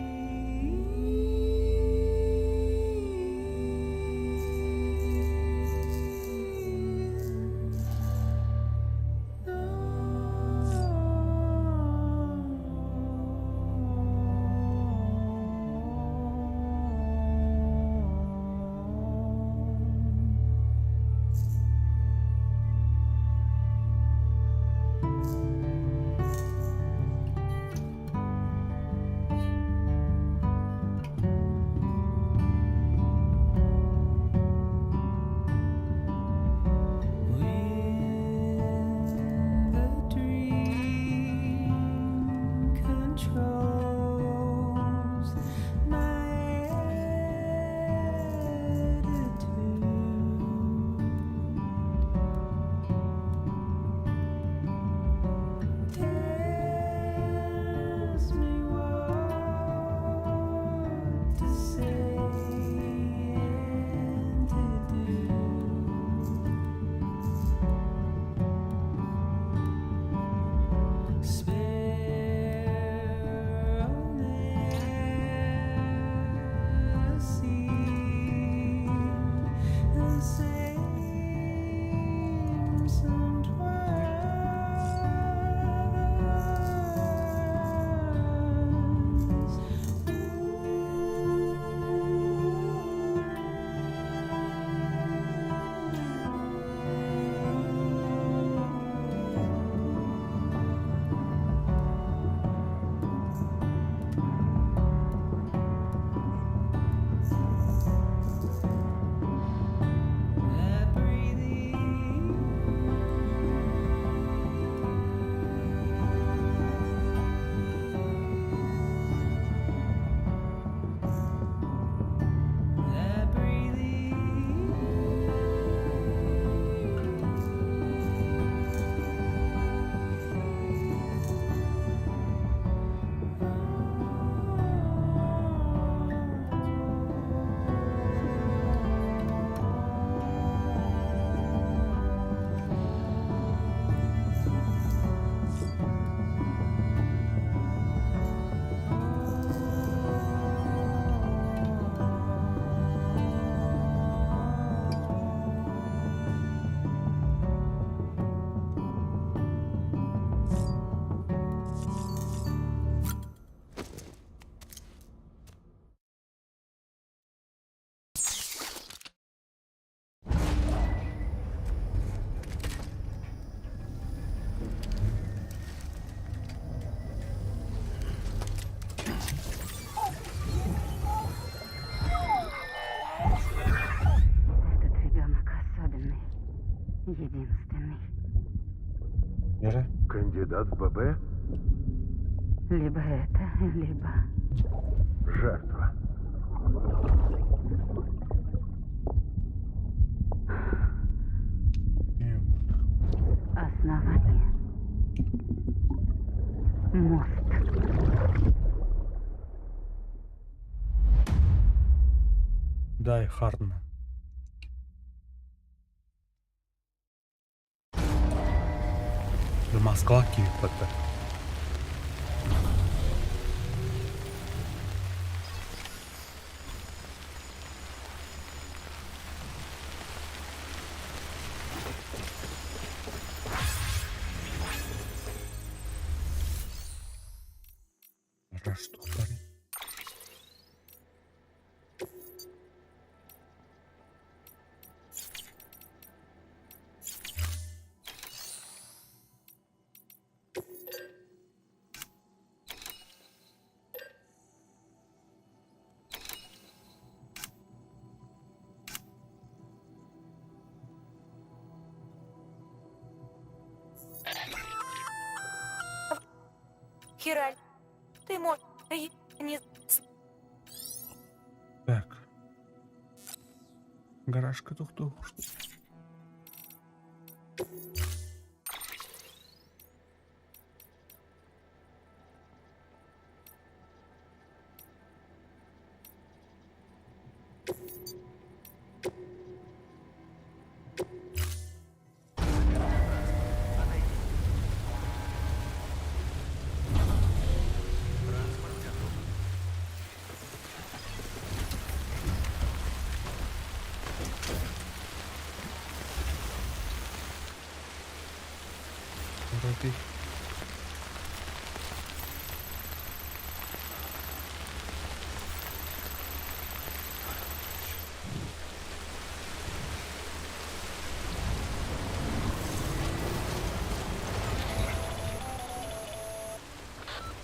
Эрэ. Кандидат в ББ? Либо это, либо... Жертва. Основание. Мост. Дай Хардман. Москва киирбэтэ. Раз, парень. Хираль, ты можешь не Так. Гаражка тухту. Вроде.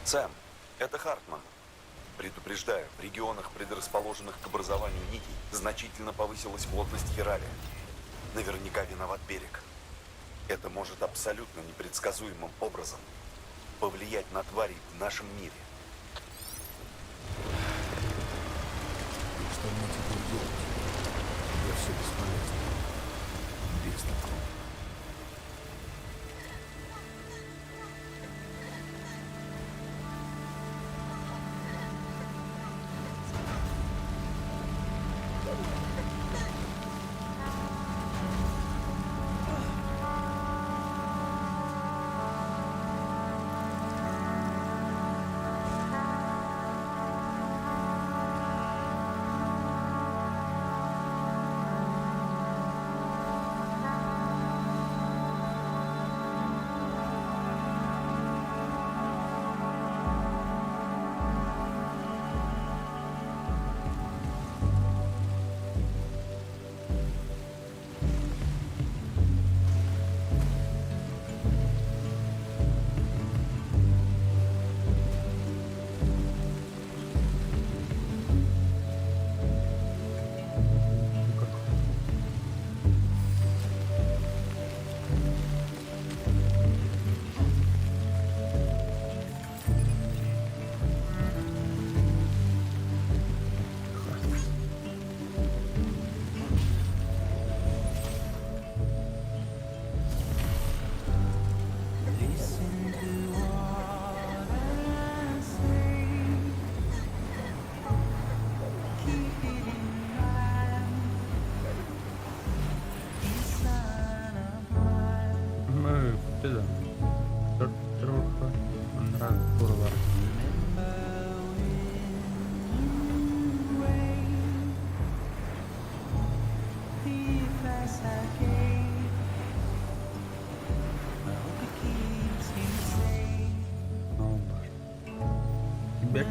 Сэм, это Хартман. Предупреждаю, в регионах, предрасположенных к образованию нитей, значительно повысилась плотность хиралия. Наверняка виноват берег. Это может абсолютно непредсказуемым образом повлиять на тварей в нашем мире. Что мне теперь делать? Я все бесполезно. Без толку.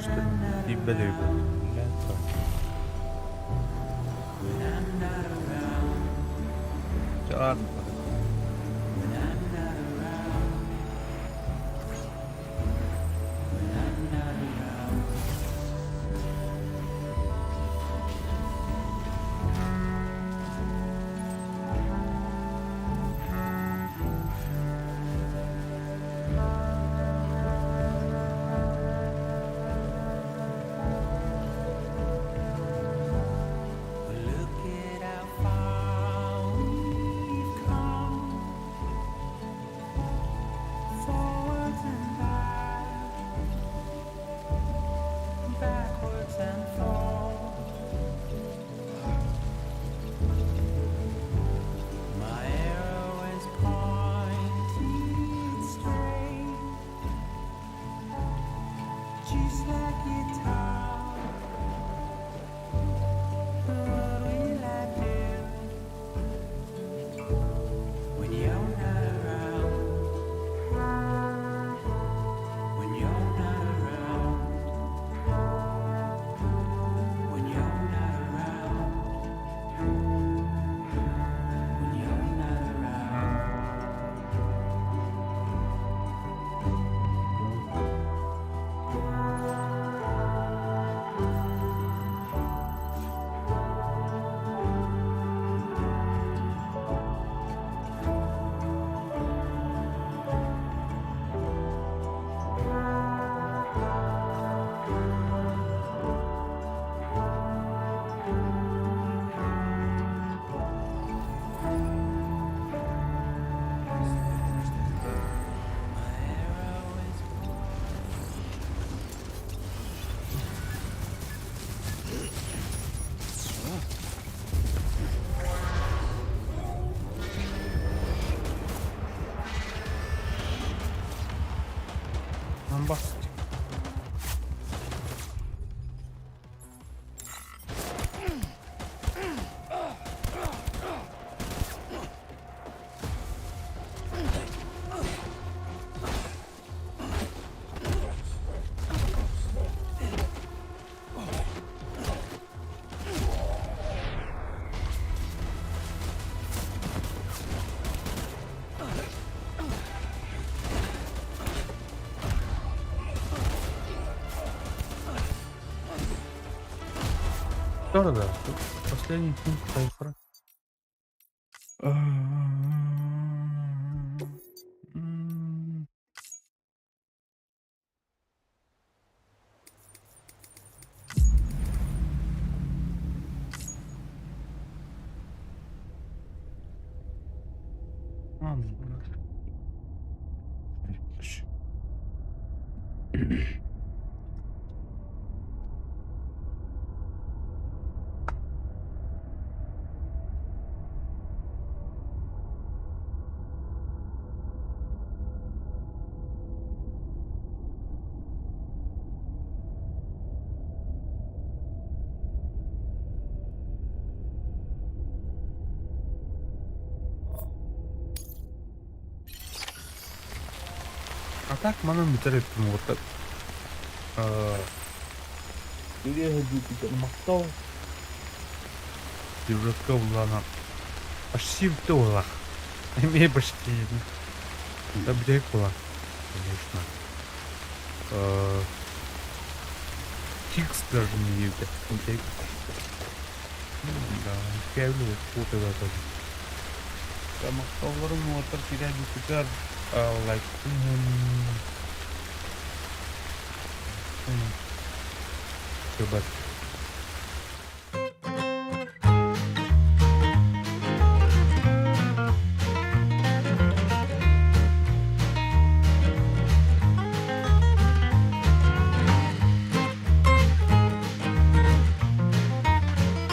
Что ли? Тибет ребят. Ладно. And fall. My arrow is pointed straight, just like your taught. What will I do when you're not around? When you're not around. When you're not around. When you're not around. Бомбастик. Да, тут последний пункт цифры. А, ну, да. А так манан бүтэр эбиппин уоттар. Махтал. Сюжетка булана. Почти бүтэ буоллах. Эмиэ почти. Да бүтэһик буолар. Конечно. Хиггс даже не диэбитэ. Бүтэһик. Да, кэбил вот это. Махталларым уоттар киирэн бүтүгэр лайк Көбөт.